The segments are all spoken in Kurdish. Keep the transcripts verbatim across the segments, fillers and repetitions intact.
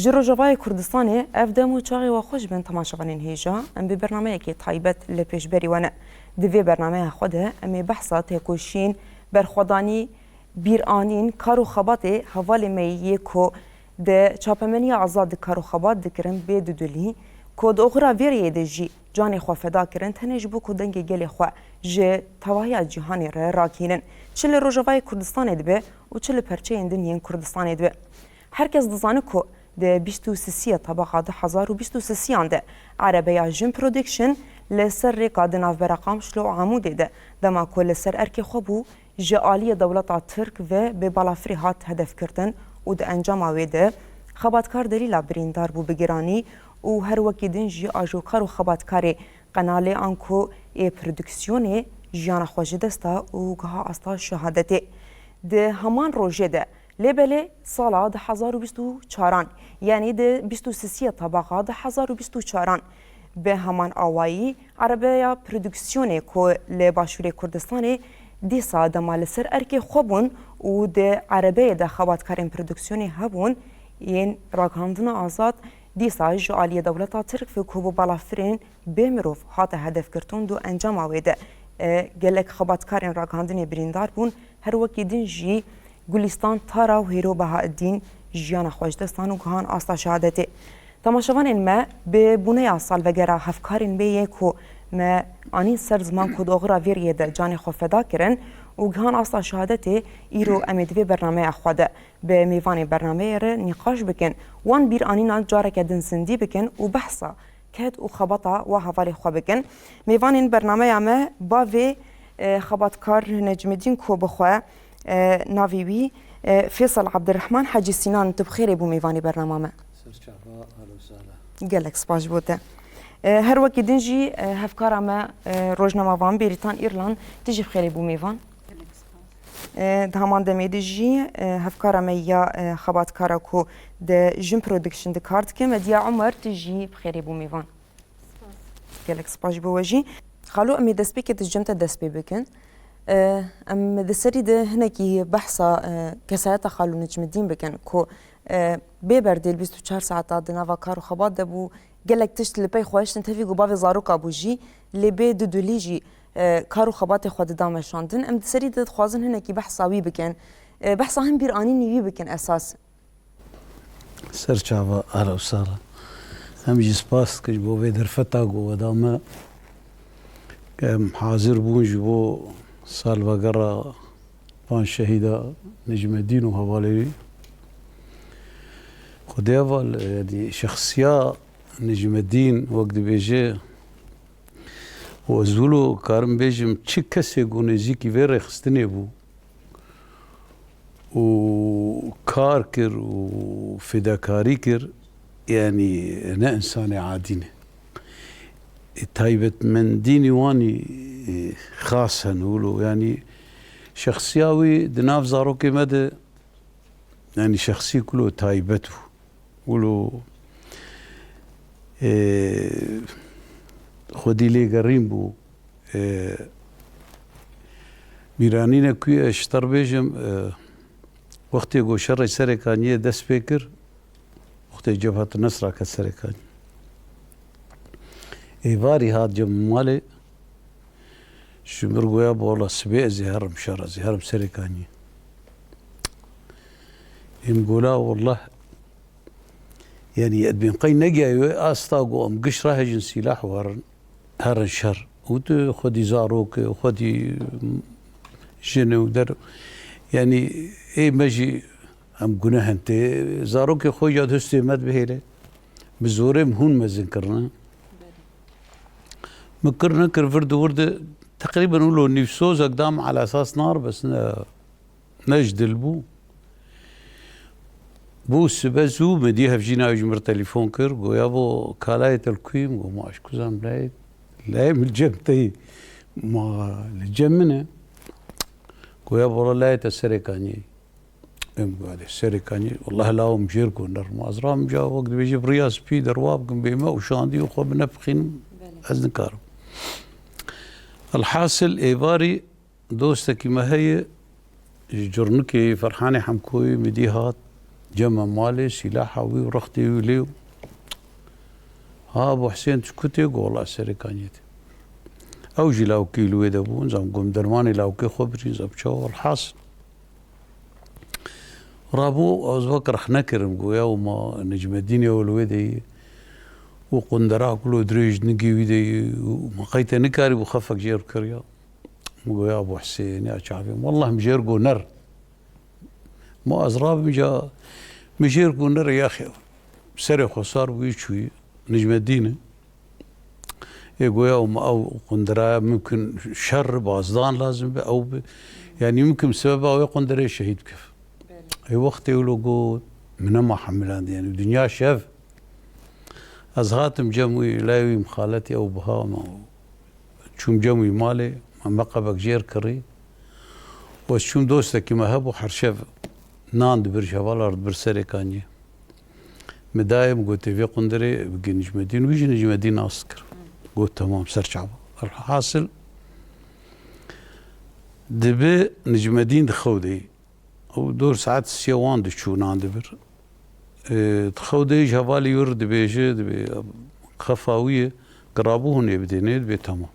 Ji Rojavayê Kurdistanê ev dem û çaxê we xweş bin temaşevanên hêja, em bi bernameyekê taybet li pêşberî we ne. Di vê bernameya xwe de em ê behsa têkoşîn, berxwedanî, bîranîn, kar û xebatê hevalê me yê ku di çapemeniya azad di kar û xebat dikirin bê dudilî, ku di oxira vê rêyê de jî canê xwe feda kirin, tenê ji bo ku dengê gelê xwe ji tevahiya cîhanê re rakînin. Çi li Rojavayê Kurdistanê dibe û çi li perçeyên din yên Kurdistanê dibe. Her kes dizane ku di bîst û sisiya tebaxa du hezar û bîst û sisiyan de Erebeya Jin Production li ser rêka di navbera Qamişlo û Amûdê de dema ku li ser erkê xwe bû, ji aliyê dewleta Tirk ve bi balafirê hat hedefgirtin û di encama wê de xebatkar delîla birîndar bû bi giranî û her wekî din jî ajokar û xebatkarê qenalê anku ê produksiyonê jiyana xwe ji dest da û giha asta şehadetê. Di heman rojê de, lê belê sala du hezar û bîst û çaran, yanî di bîst û sisiya tebaxa du hezar û bîst û çaran, bi heman awayî Erebeya Produksiyonê ku li Başûrê Kurdistanê dîsa dema li ser erkê xwe bûn û di erebeyê de xebatkarên produksiyonê hebûn yên ragihandina azad, dîsa ji aliyê dewleta Tirk ve ku bi balafirên bê mirov hate hedefgirtin û encama wê de, e, gelek xebatkarên ragihandinê birîndar bûn, her wekî din jî Gulîstan Tara û Hêro Behaeddîn jiyana xwe ji dest dan û gihan asta şehadetê. Temaşevanên me, bi bûneya salvegera hevkarên wê yê ku me anîn ser ziman ku di oxira vê riyê de canê xwe feda kirin û gihan asta şehadetê, îro em ê di vê bernameya xwe de bi mêvanê bernameyê re nîqaş bikin, wan bîranînan careke din zindî bikin û behsa ked û xebata wa hevalê xwe bikin. Mêvanên bernameya me bavê, e, xebatkar Necmidîn ku bi xwe, e, navê wî, e, Fêsal Abdurrahman Hacî Sînan, tu bi xêrê bû mêvanê bernama me. Serçava, ahlen sahlen. Gelek spas ji bo te. E, her wekî din jî, e, hevkara me, e, rojnamevan Bêrîtan Îrlan, tu jî bi xêrê bû mêvan. E, di heman demê de jî, e, hevkara me ya, e, xebatkara ku di Jin Production de kar dike, Medya Omer, tu jî bi xêrê bû mêvan. Gelek spas ji bo we jî. Xalo, em ê destpêkê di cem te dest pê bikin. E, em di serî de hinekî behsa, e, kesayeta Xalo Necmidîn bikin ku, e, bê berdêl bîst û çar saeta di nava kar û xebat de bû, gelek tişt li pey xwe hiştin, tevî ku bavê zaroka bû jî, lê bê dudulî jî, e, kar û xebatê xwe dida meşandin. Em di serî de dixwazin hinekî behsa wî bikin. E, behsa hin bîranînî wî bikin esas. Serçava, ahlen sahlen. Em jî spas dikin ji bo vê derfeta ku we da me. Em hazir bûn ji bo salvegera van şehîda Necmedîn û hevalê wî. Xwedê heval, yanî şexsiya Necmedîn wek dibêje, û ez wilo karim bêjim, çi kesê ku nêzîkî vê rêxistinê bû û kar kir û fêdakarî kir, yanî ne însanê adî ne. E, taybetmendînî wanî, e, xas hene wilo, yanî şexsiya wî di nav zarokê me de, yanî şexsî kulo taybet bû. Wilo, e, xwedî lêgerîn bû. E, bîranîne ku ez ji te re bêjim, e, wextê ku şerê Serêkaniyê dest pê kir, wextê Cebhet Nesra ket Serêkaniyê. Êvarî hat cem malê, ji mir goya, wela sibê ez ê herim şer, ez ê herim Serêkaniyê. Êm gola, wela, yanî, ez bên qey negiyayo asta ku em giş rahejin sîlah werin, herin şer. Û tu xwedî zarok e, xwedî jin e û der, yanî, ê me jî em guneh in tê. Zarokê xwe ya destê me dibihêle. Bi zorê em hûn mezin kirine. Min kir nekir, vir di wir de teqrîben wilo nîvsozek da min, ala esas nar, bes ne, ne ji dil bû. Bû sibe zû min dî hevjîna wî ji mir telefon kir, goya bo kalayê te li ku yî? Min got, ma ji ku zanim layê, layê min li cem te yî. Ma li cem min e. Goya bo layê te Serêkaniyê. Em got, "Hadi Serêkaniyê, welleh lawim jêr ku nerm." Ez ram ca wek dibêje bi riya spî derwa bikim bê me û şandî û xwe binepixînim, belê, ez nikarim. Elhasil êvarî dostekî me heye, ji Curnikê, Ferhanê Hemkoyê, min dî hat. Cem me malê, sîlaha wî û rextê wî lê. Ha, Ebû Husên, tu ku tê? Got, wela Serê Kanyê tê. Ew jî lawkî li wê de bûn, zam gom dermanê lawkê xwe birîn, zam çawa, welhasil. Rabû, ez wek rexne kirim, goya û ma Necmedînê ew li wê de yî. Û qundera ku lo dirêj nigê wî de yî, û ma qey te nikarîbû xefek jê bikiriya. Min goya Ebû Husên, ya çavê min, wellah min jê got ner. Ma ez rabim ca, min jê got ner, ya xew. Serê xwe sar bûyî çûyî, Necmedîn e. Ê goya û ma ew qundiraya mimkin şer, bazdan lazim be, ew bi. Yani mimkin sebeba wê qundirê şehîd bikef. Ê wextê wilo got, min nema hemilandî, yani dinya şev. Ez hatim cem wî, lay wî mixaletî ew biha ma. Çûm cem wî malê, me meqebek jêr kirî. Û ez çûm dostekî me hebû her şev nan dibir ji hevalar dibir Serê Kanyê. Min dayê min gotê vê qundirê bigê Necmedîn, wî jî Necmedîn nas kir. Got, temam, ser çava. Hasil, dibi Necmedîn di xew de yî. Û dor saet sê wan diçû nan dibir. Ê, di xew de yî ji hevalê wî re dibêje, dibê xefa wî ye, girabû hûn ê bidênê, dibê temam.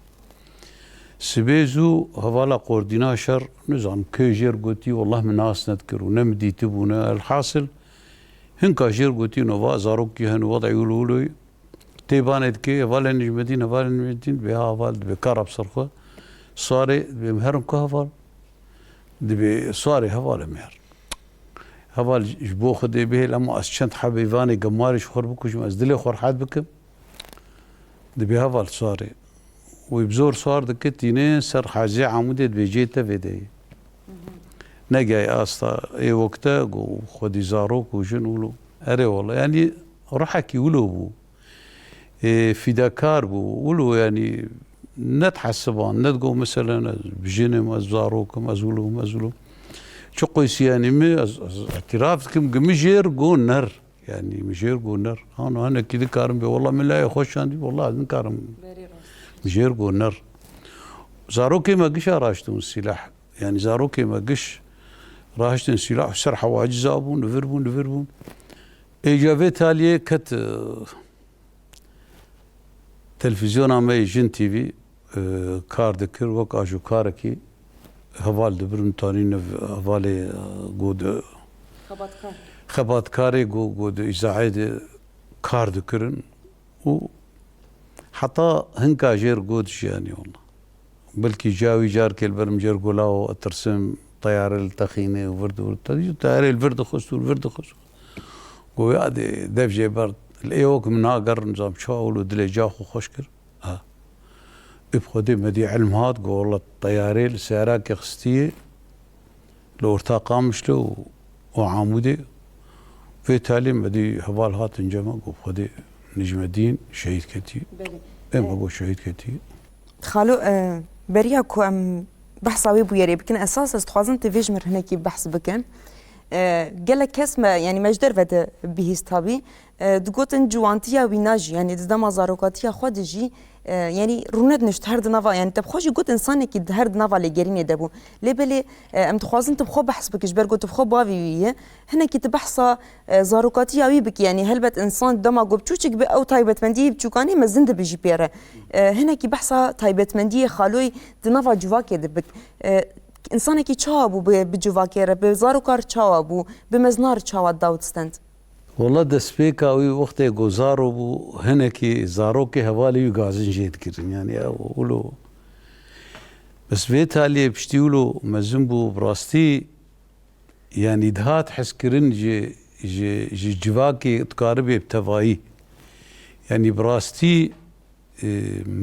Sibê zû hevala qordîna şer, nizanim kê jêr gotî, wellah min nas nedikir û ne min dîtibû ne. Elhasil, hinka jêr gotî nova, zarokî hene, wed'î wilo wilo ye. Tê banê dikê, hevalê Necmedîn, hevalê Necmedîn, dibê ha heval, dibê kara bi ser xwe. Sarê, dibê min herim ku heval. Dibê sarê hevalê min her. Heval ji bo Xwedê bihêl, ema ez çend hebê vanê gemarê ji xwe re bikujim, ez dilê xwe rehet bikim. Dibê heval sarê. Wî bi zor sar dike, tîne ser hezê Amûdê, dibê cê te vê de ye. Negay asta ê wekte, got xwedî zarok û jin wilo. Erê wela, yanî ruhekî wilo bû. Ê, fîdakar bû. Wilo, yanî, ne dihesiban, ne digot, meselen, ez bi jin im, ez zarok im, ez wilo im, ez wilo im. Çi qeysî, yanî, min, ez, ez îtiraf dikim, gi min jêr got ner. Yanî, min jêr got ner. Hano, hinekî dikarim bê, wela min layê xwe şandî, wela ez nikarim. Berê rast. Min jêr got ner. Zarokê me gişa raştin sîlah. Yanî, zarokê me giş raştin sîlah, ser hewa ciza bûn, li vir bûn, li vir bûn. Êca vê taliyê ket, e, Televîzyona me yê Jin T V, e, kar dikir, wek ajokarekî heval dibir, min tanî niv hevalê, e, go di Xebatkar. Xebatkarê go, go di îzaê de kar dikirin û heta hinka jêr go dijiyanî wela. Belkî cawî carkê li ber min jêr go lawo, etirsim teyare li texînê û vir di vir di, teyarê li vir dixwest û li vir dixwest. Go ya dê dev jê ber, li ê wek min nagerin, zam çawa wilo dilê ca xwe xweş kir. Ha. Ê bi Xwedê me dî ilm hat, go wela teyarê li seyarakê xistiyê, li orta Qamişlo û, û Amûdê. Vê talê me dî heval hatin cema, go bi Xwedê Necmedîn şehîd ketî. Belê. Ê me E, go şehîd ketî. Xalo, e, beriya ku em behsa wê bûyerê bikin, esas ez dixwazim tu vê ji mir hinekî behs bikin. E, gelek kes me, yanî me ji derve de bihîst tabî, e, digotin ciwantiya wîna jî, yanî di dema zarokatiya xwe de jî, e, yanî rûne dinişt her di nava, yanî te bi xwe jî got insanekî di her di nava lêgerînê de bû. Lê belê, e, em dixwazin tu bi xwe behs bikî, ji ber ku tu bi xwe bavê wî yî. Hinekî tu behsa, e, zarokatiya wî bikî, yanî helbet insan dema ku biçûçik be ew taybetmendiyê biçûkanê mezin dibe jî pê re. E, hinekî behsa taybetmendiyê xaloyî di nava civakê de bik. E, Însanekî çawa bû bi, bi civakê re, bi zarokar çawa bû, bi meznar çawa dawt stend? Wela destpêka wî wextê ku zaro bû, hinekî zarokê hevalê wî gazin jê dikirin. Yanî ew wilo. Bes vê taliyê piştî wilo mezin bû, bi rastî, yanî dihat hezkirin ji, ji, ji civakê dikaribê bi tevayî. Yanî bi rastî, e,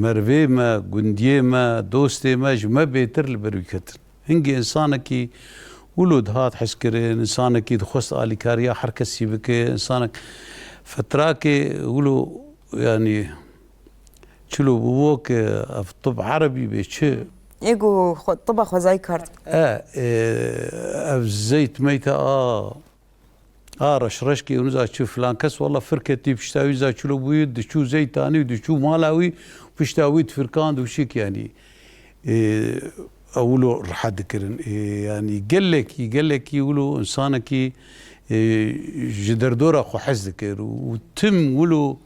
merivê me, gundiyê me, dostê me ji me bêtir li ber wî ketin. Hingê însanekî wilo dihat hezkirin, însanekî dixwest alîkariya her kesî bike, însanek fetrakê wilo, yanî, çilo bû wek, e, ev tib erebî bê çi? Ê ku xwe, tiba xwezayî kar dike. E, e, ev zeyt meyte a, a reş reşkê û niza çi filan kes, wela firketî pişta wî za çilo bûyî, diçû zeytanî û diçû mala wî, pişta wî difirkand û şik, yanî. Ê, ew wilo rehet dikirin. Ê, yanî gelekî, gelekî wilo însanekî e, ji derdora xwe hez dikir û tim wilo,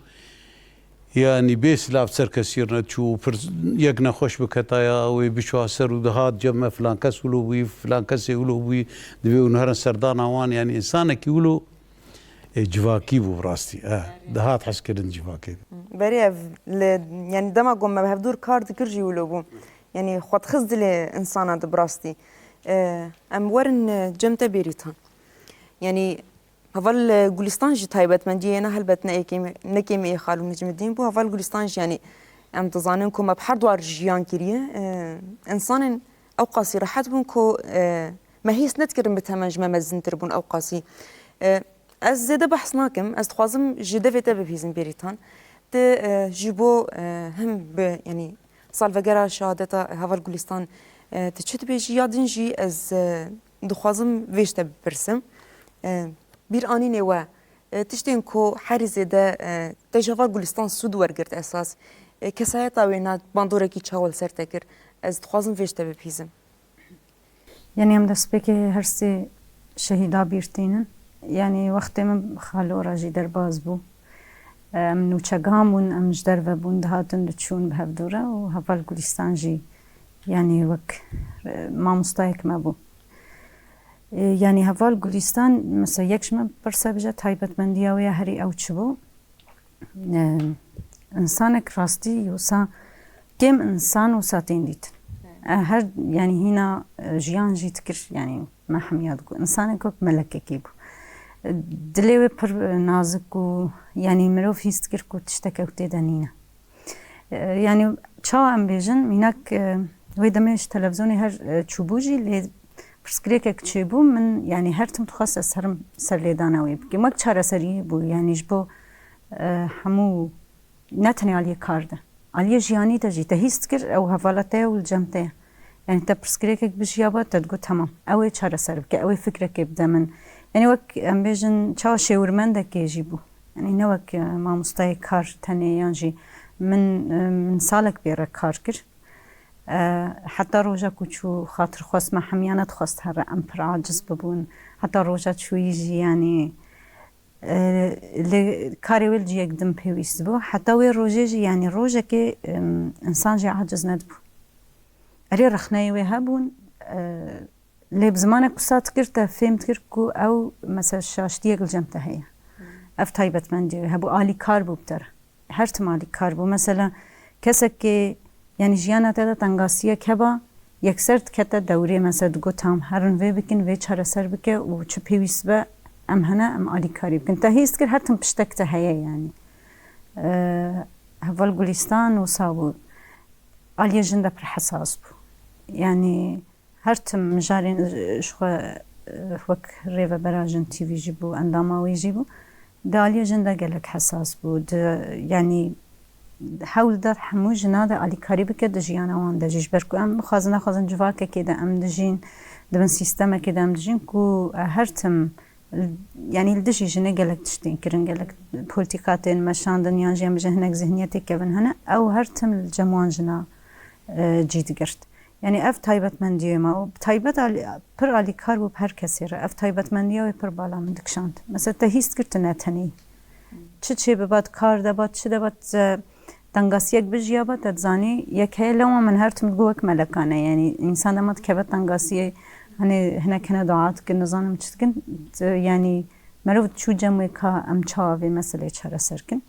yanî bê silav ser kesî re neçû û pir yek nexweş biketaya wê biçûha ser û dihat cem me filan kes wilo bûyî, filan kesê wilo bûyî, divê hûn herin serdana wan, yanî însanekî wilo, e, civakî bû bi rastî. E, dihat hezkirin civakê. Berê ev li, yanî dema ku me bi hevdûr kar dikir jî wilo bû. Yanî xwedixist dilê insana di bi rastî. E, em werin, e, cem te Bêrîtan. Yanî heval, e, Gulistan jî taybetmendiyê ne helbet ne êkê-, ne kêmê ê Xalo Necmidîn bû. Heval Gulistan jî yanî em dizanin ku me bi her dwar jiyan kiriye. E, insanên ew qasî rehet bûn ku, e, me hîs nedikirin bi temen ji me mezintir bûn ew qasî. E, ez zêde behs nakim. Ez dixwazim ji devê te bibihîzim Bêrîtan. Tu, e, ji bo, e, him bi, yanî salvegera şehadeta heval Gulistan, e, tu çi dibêjî? Ya din jî ez, e, dixwazim vê ji te bipirsim. E, bîranînê we, e, tiştên ku herî zêde, e, te ji heval Gulistan sûd wergirt esas, e, kesayeta wê na bandorekî çawa li ser te kir? Ez dixwazim vê ji te bibihîzim. Yanî em destpêkê her sê şehîda bîr tînin. Yanî wextê min Xalo re jî derbas bû. Em nûçegan bûn, em ji derve bûn, dihatin diçûn bi hevdû re û heval Gulîstan jî yanî wek, e, mamostayek me bû. E, yanî heval Gulîstan, mesela yek ji min pirse bije taybetmendiya wê ya herî ew çi bû? E, însanek rastî wisa kêm însan wisa tên dîtin. E, her, yanî hîna, e, jiyan jî dikir, yanî me hemiya digot. Însanek wek melekekî bû. E, dilê wê pir, e, nazik û, yanî mirov hîs dikir ku tiştek ew tê de nîne. E, yanî çawa em bêjin, mînak, e, wê demê ji televîzyonê her, e, çûbû jî lê pirsgirêkek çêbû, min, yanî her tim dixwest ez herim serlêdana wê bikim. Wek çareseriyê bû, yanî ji bo, e, hemû, ne tenê aliyê kar de, aliyê jiyanî de jî te hîs dikir ew hevala te ye û li cem te ye. Yanî te pirsgirêkek bijiyaba, te digot, temam, ew ê çareser bike, ew ê fikrekê bide min. Yanî wek em bêjin, çawa şêwirmendekê jî bû. Yanî ne wek, e, mamostayê kar tenê yan jî min, e, min salek pê re kar kir. E, heta roja ku çû xatirxwest me hemiya nedixwest here, em pir aciz bibûn. Heta roja çûyî jî, yanî, e, li karê wê li cihek din pêwîst bû. Heta wê rojê jî, yanî rojekê, em, însan jî aciz nedibû. Erê rexneyê wê hebûn, e, lê bi zimanek wisa dikir te fêm dikir ku ew mesela şaştiyek li cem te heye. Ev taybetmendî wê hebû, alîkar bû bi te re. Her tim alîkar bû. Mesela kesekê, yanî jiyana te de tengasiyek heba, yekser dikete dewrê, mesela digot, tam herin vê bikin, vê çareser bike û çi pêwîst be em hene, em alîkarî bikin. Te hîs dikir her tim piştek te heye yanî. E, heval Gulîstan wisa bû. Aliyê jin de pir hesas bû. Yanî her tim mijarên, e, ji xwe, e, wek rêvebera Jin T V jî bû, endama wê jî bû. Di aliyê jin de gelek hesas bû. Di, yanî hewl da hemû jina de alîkarî bike di jiyana wan de jî. Ji ber ku em bixwazin nexwazin civakekê de em dijîn, di bin sîstemekê de em dijîn ku, e, her tim, yanî li dijî jinê gelek tiştên kirin, gelek polîtîka tên meşandin yan jî em bijin hinek zihniyetê kevin hene. Ew her tim li cem wan jina, e, cî digirt. Yanî ev taybetmendiyê me û bi taybet alî-, pir alîkar bû bi her kesê re. Ev taybetmendiya wê pir bala min dikişand. Mesela te hîs dikir tu ne tenê yî. Çi çê bibat, kar debat, çi debat, e, tengasiyek bijiya ba, te dizanî yek heye, lewa min her tim digot wek melekane. Yanî însan dema dikeve tengasiyê, hani hinek hene dua dikin, nizanim çi dikin, t-, yanî merov çû cem wê ka em çawa vê meseleyê çareser kin.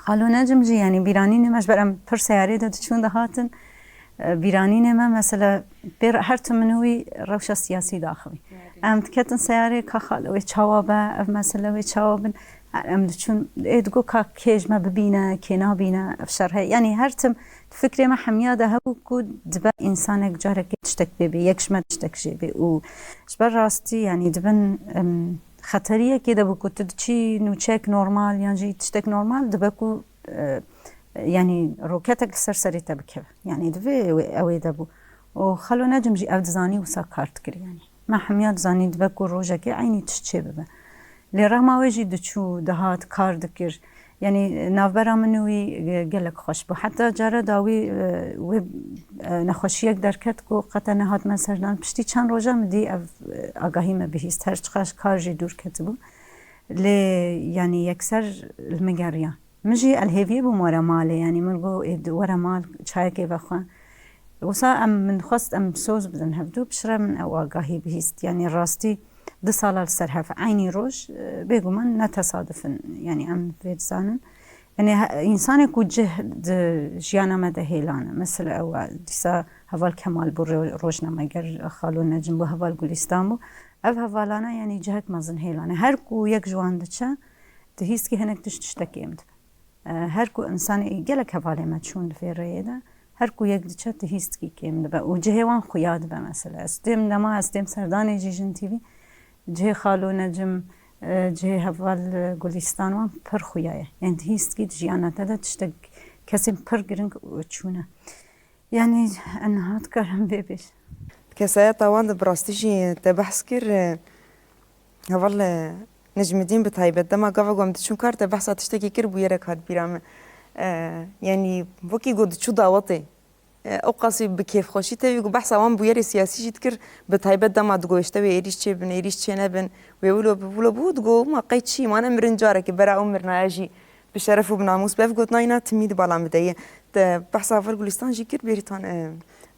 Xalo Necim jî, yanî bîranînê me, ji ber em pir seyarê de diçûn dihatin, e, bîranînê me, mesela, pê re-, her tim min û wî rewşa siyasî daxivî. Em diketin seyarê, ka xalo wê çawa be, ev mesele wê çawa bin, em diçûn, ê digot, ka kê ji me bibîne, kê nabîne, ev şer heye. Yanî her tim fikrê me hemiya de hebû ku dibe însanek carekê tiştek pê bê, yek ji me tiştek jê bê. Û ji ber rastî, yanî dibin, em, xeteriyekê de bû ku tu diçî nûçeyek normal yan jî tiştek normal dibe ku, e, yanî roketek li ser serê te bikeve. Yanî divê ew ê, ew ê de bû. Û Xalo Necim jî ev dizanî wisa kar dikir yanî. Me hemiya dizanî dibe ku rojekê eynî tişt çê bibe. Lê rehma wê jî diçû, dihat, kar dikir. Yanî navbera min û wî, e, gelek xweş bû. Heta cara dawî, e, wê, e, nexweşiyek derket ku qete nehatime serdan. Piştî çend roja min dî ev, e, agahî me bihîst. Her çiqas kar jî dûr ketibû. Lê yanî yekser li min geriya. Min jî el hêviyê bûm were malê. Yanî min got, "Ê, were mal, çayekê vexwe." Wisa em, min xwest em soz bidin hevdû, piştre min ew agahî bihîst. Yanî rastî du sala li ser hev, eynî roj, e, bêguman ne tesaduf in. Yanî em vê dizanin. Yanî he-, însanê ku cih di jiyana me de hêlan e. Mesela ew e, dîsa heval Kemal bû, ro-, rojnameger, xalo Necim bû, heval Gulîstan bû. Ev hevalana yanî cihek mezin hêlan e. Her ku yek ji wan diçe, di hîstkî hinek tişt tiştek kêm dibe. E, her ku însanê, gelek hevalê me çûn di vê rêyê de, her ku yek diçe, di hîstkî kêm dibe û cihê wan xuya dibe mesela. Ez dêm dema, ez dêm serdanê jî Jin T V, cihê xalo Necim, e, cihê heval, e, Gulîstan wan pir xuya ye. Yanî di hîstkî di jiyana te de tiştek kesên pir giring û çûne. Yanî, e, niha dikarim vê bêjim. Kesayeta wan de bi rastî jî te behs kir, e, heval, e, Necmidîn bi taybet. Dema gava ku em diçûn kar te behsa tiştekî kir, bûyerek hat bîra min. E, yanî, wekî got diçû dawetê. E, ew qasî bi kêfxweşî tevî ku behsa wan bûyerê siyasî jî dikir, bi taybet dema digot, "Îşte wê êrîş çêbin, êrîş çênebin, wê wilo bi, wilo bi." Û digot, "Ma qey çi, ma ne mirin carekê bera ew mirina ya jî bi şeref û bi namûs." Bi ev gotina îna timî di bala min de ye. Te behsa heval Gulîstan jî kir, Bêrîtan, e,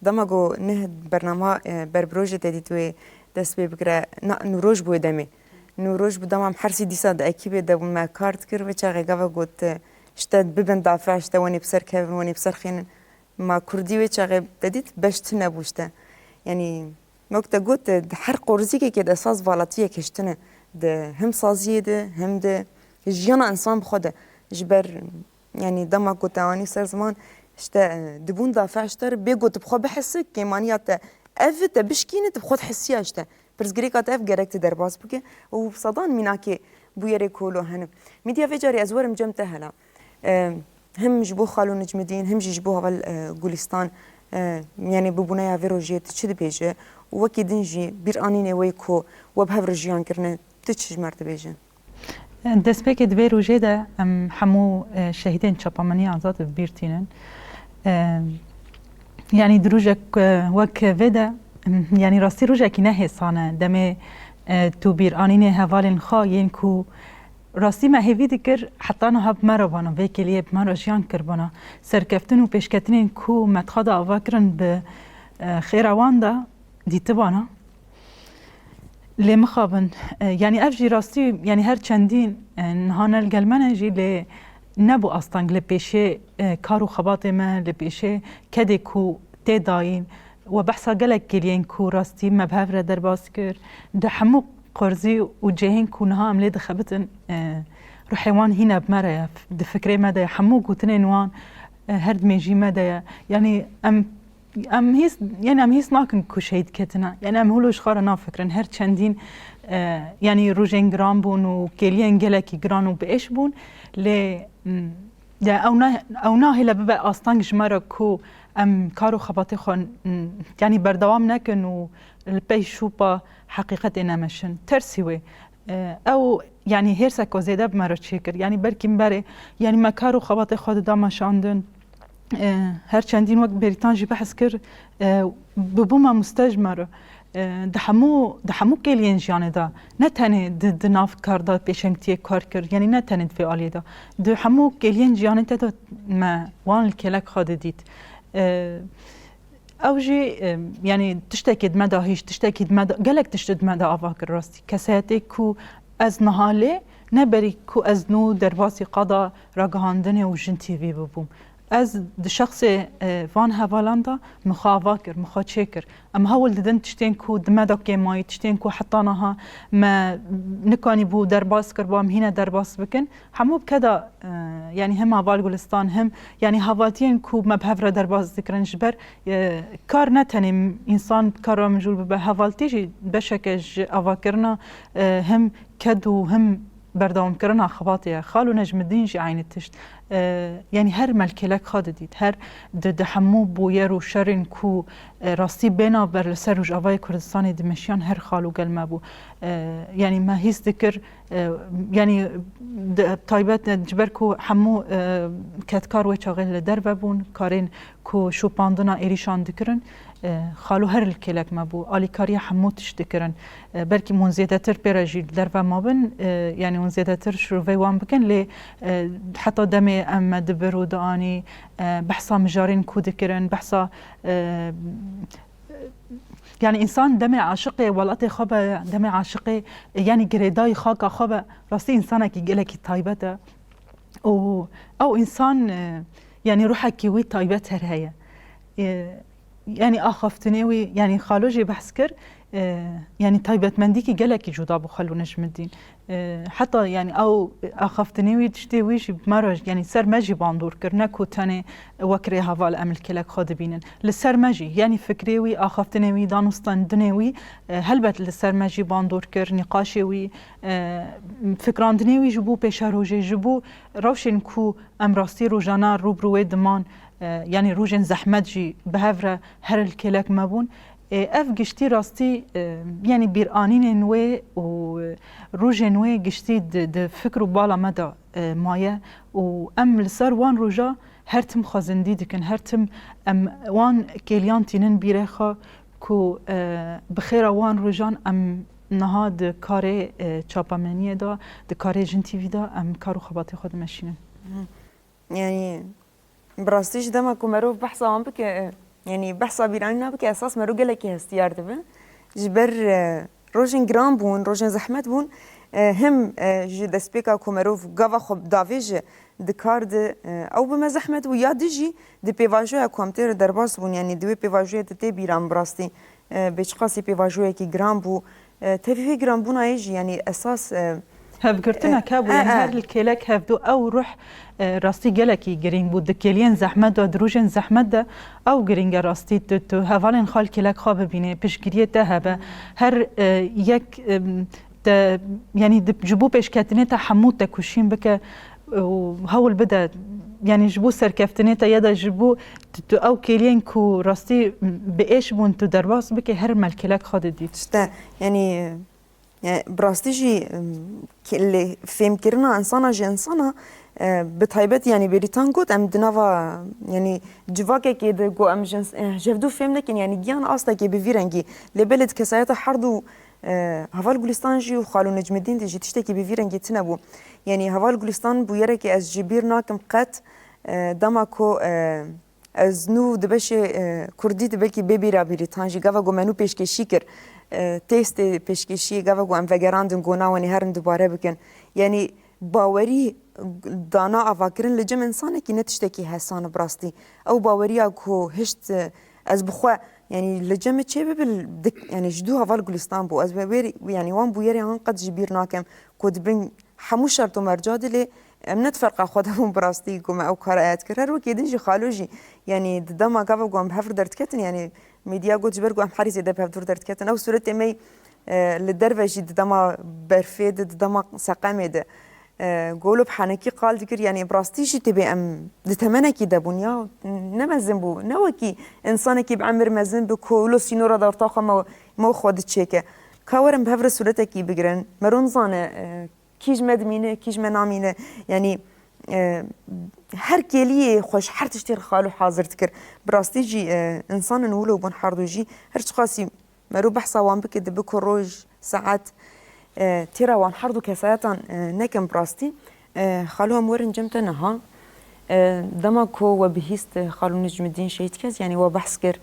dema ku neh bernama, e, berbiroje te dît wê dest pê bikire, na, Nûroj bû wê demê. Nûroj bû dema em hersî dîsa di ekîbê de bûn, me kar dikir, vê çaxê gava got, e, "Îşte bibin dafe, îşte wenê bi ser kevin, wenê bi ser xênin." Ma kurdî wê çaxê te dît beş tune bû îşte. Yanî, wek te got, di her qorzîkekê de esas valatiyek hiştine. Di him saziyê de, him di jiyana însan bi xwe de. Ji ber, yanî, dema ku te anî ser ziman, îşte, dibûn dafeş te re, bê ku tu bi xwe bihisi, kêmaniya te ev e, te bişkîne, tu bi xwe dihisiya îşte. Pirsgirêka te ev gerek tu derbas bike û sedan mînakê bûyerê kolo hene. Mîdya vê carê ez werim cem te hela. E, him ji bo Xalo Necmidîn, him jî ji bo heval, e, Gulîstan, e, yanî bibûneya vê rojê tu çi dibêje û wekî din jî bîranînê wê ku we bi hev re jiyan kirine, tu çi ji me re dibêje? Destpêkê di vê rojê de em hemû, e, şehîdên çapemeniya azad bi bîr tînin. E, yanî di rojek, e, wek vê de, em, yanî rastî rojekî ne hêsan e. Demê, e, tu bîranînê hevalên xwe yên ku rastî me hêvî dikir, heta niha bi me re bana, vê kêliyê bi me re jiyan kiribana. Serkeftin û pêşketinên ku me di xwe de ava kirin bi, e, xêra wan de dîtibana. Lê mixabin, e, yanî ev jî rastî, yanî her çendîn, e, niha ne li gel me ne jî, lê nebû asteng li pêşê, e, kar û xebatê me, li pêşê kedê ku tê dayîn. We behsa gelek kêliyên ku rastî me bi hev re derbas kir. Di hemû qorzî û cihên ku niha em lê dixebitin, e, ruhê wan hîna bi me re ye, di fikrê me de ye. Hemû gotinên wan, e, her di mêjî me de ye. Yanî em Em hîs, yanî em hîs nakin ku şehîd ketine. Yanî em hûlo ji xwe re nafikirin. Her çendîn, e, yanî rojên giran bûn û kêliyên gelekî giran û bi êş bûn. Lê, m, ya ew ne, ew nahêle bibe asteng ji me re ku em kar û xebatê xwe, m, yanî berdewam nekin û li pey şûpa heqîqetê nemeşin. Tersî wê. E, ew, yanî hêrseko zêde bi me re çêkir. Yanî belkî min berê, yanî me kar û xebatê xwe dida meşandin. E, her çendîn wek Bêrîtan jî behs kir, e, bibû mamoste ji me re. E, di hemû, di hemû kêliyên jiyanê de, ne tenê di, di nav kar de pêşengtiyê kar kir, yanî ne tenê di vê aliyê de. Di hemû kêliyên jiyanê te de me wan li kêlek xwe didît. E, Ew jî, e, yanî tiştekê di me de hişt, tiştekî di me de, gelek tişt di me de ava kir rastî. Kesayetê ku ez niha lê, ne berî ku ez nû derbasî qada ragihandinê û Jin T V bibûm. Ez di şexsê, e, van hevalan de min xwe ava kir, min xwe çêkir. Em hewl didin tiştên ku di me de kêmayî, tiştên ku heta niha me nikanîbû derbas kir, ba em hîne derbas bikin. Hemû bi keda, e, yanî him heval Gulistan, him, yanî hevaltiyên ku me bi hev re derbas dikirin, ji ber, e, kar ne tenê însan bi kar re mijûl bibe, hevaltî jî beşeke ji avakirina, e, him ked û him Berdewamkirina xebatê ye. Xalo Necmiddîn jî eynî tişt. E, yanî her me li kêlek xwe didît. Her di, di hemû bûyer û şerên ku, e, rastî bêna ber li ser Rojavayê Kurdistanê dimeşiyan her xalo gel me bû. E, yanî me hîs dikir, e, yanî di, taybet ji ber ku hemû, e, kedkar wê çaxê li derve bûn, karên ku şopandina êrîşan dikirin, e, xalo her li kêlek me bû. Alîkariya hemû tişt dikirin. E, belkî hûn zêdetir pê re jî li derve mabin, e, yanî hûn zêdetir şirove wan bikin, lê, e, heta demê em me dibir û dianî, e, behsa mijarên ku dikirin, behsa, e, yanî însan demê aşiqê welatê xwe be, demê aşiqê, e, yanî girêdayî xaka xwe be, rastî însanekî gelekî taybet e. Û ew însan, e, yanî ruhekî wî taybet her heye. E, yanî axaftinê wî, yanî xalo jî behs kir, e, yanî taybetmendîkî gelekî cuda bû Xalo Necmiddîn. E, heta yanî ew axaftinê wî, tiştê wî jî me re, yanî ser me jî bandor kir, ne ku tenê wek rêheval em li kêlek xwe dibînin. Li ser me jî, yanî fikrê wî, axaftinê wî, danûstandinê wî, e, helbet li ser me jî bandor kir, nîqaşê wî, e, fikrandinê wî ji bo pêşerojê, ji bo rewşên ku em rastî rojane rû bi rû wê diman, e, yanî rojên zehmet jî bi hev re her li kêlek me bûn. E, ev giştî rastî, e, yanî bîranînên wê û rojên wê giştî di, di fikr û bala me de, e, maye û em li ser wan roja her tim xwezindî dikin, her tim em wan kêliyan tînin bîrê xwe ku, e, bi xêra wan rojan em niha di karê, e, çapemeniyê de, di karê Jin T V de em kar û xebatê xwe dimeşînin. Yanî bi rastî jî dema ku merov behsa wan bike, e, yanî behsa bîranîna bike, esas merov gelekî hestiyar dibe. Ji ber, e, rojên giran bûn, rojên zehmet bûn, e, him, e, ji destpêka ku merov gava xwe davêje di kar de, e, ew bi me zehmet bû, ya di jî di pêvajoya ku em tê re derbas bûn, yanî di wê pêvajoyê de tê bîran bi rastî, e, bê çiqasî pêvajoyekî giran bû. E, tevî wê giranbûnayê jî, yanî esas, e, hevgirtinek e, hebû, e, yanî e. Her li kêlek hevdû ew ruh, e, rastî gelekî girîng bû. Di kêliyên zehmet de, di rojên zehmet de ew girîng e rastî. Tu, tu hevalên xwe li kêlek xwe bibînê, piştgiriyê te hebe. Her, e, yek, e, te, yanî di, ji bo pêşketinê te hemû te kuşîn bike û hewl bide, yanî ji bo serkeftinê te ya da ji bo tu, tu ew kêliyên ku rastî bi êş bûn tu derbas bike, her me li kêlek xwe didît. İşte, yanî, e, bi rastî jî, em, ke-, lê fêmkirina insana ji insana, e, bi taybet, yanî Bêrîtan got, em di nava, yanî civakekê de ku em ji ins-, e, ji hevdû fêm nekin, yanî giyan astekê bi vî rengî. Lê belê di kesayeta herdu, e, heval Gulistan jî û Xalo Necmiddîn de jî tiştekî bi vî rengî tune bû. Yanî heval Gulistan bûyerekê ez ji bîr nakim qet, e, dema ku, e, ez nû di beşê, e, kurdî de belkî bê bîra Bêrîtan jî gava ku me nû pêşkêşî kir, e, têstê pêşkêşiyê gava ku em vegerandin ku nawenê herin dubare bikin. Yanî bawerî dana avakirin li cem insanekî ne tiştekî hesan e bi rastî. Ew baweriya ku hişt, e, ez bi xwe, yanî li cem çê bibe, dik-, yanî ji dû heval Gulistan bû. Ez wê, wê, yanî wan bûyerê han qet ji bîr nakim ku di bin hemû şert û merca de lê em ne di ferqa xwe de bûn bi rastî ku me ew kara ya dikir. Her wekî din jî Xalo jî, yanî di dema gava ku em bi hev re derdiketin, yanî medya got ji ber ku em herî zêde bi hev dûr derdiketin. Ew sûretê me, e, li derve jî di dema berfê de, di dema seqemê de, e, golo bi henekî qal dikir, yanî bi rastî jî tê bê em di temenekî de bûn ya, ne mezin bû, ne wekî insanekî bi emir mezin bi ku lo sînora de orta xwe me, me xwe diçêke. Ka werin bi hev re sûretekî bigirin, mero nizane, e, kî ji me dimîne, kî ji me namîne. Yanî, e, her kêliyê xwe ji her tiştê re Xalo hazir dikir. Bi rastî jî, e, însan in wilo bûn herdu jî. Her çiqasî mero behsa wan bike, dibe ku roj, saet, e, têra wan herdu kesayetan, e, nekin bi rastî. E, Xalo, em werin cem te niha. E, dema ku we bihîst, e, Xalo Necmiddîn Şehîd Kes, yanî we behs kir,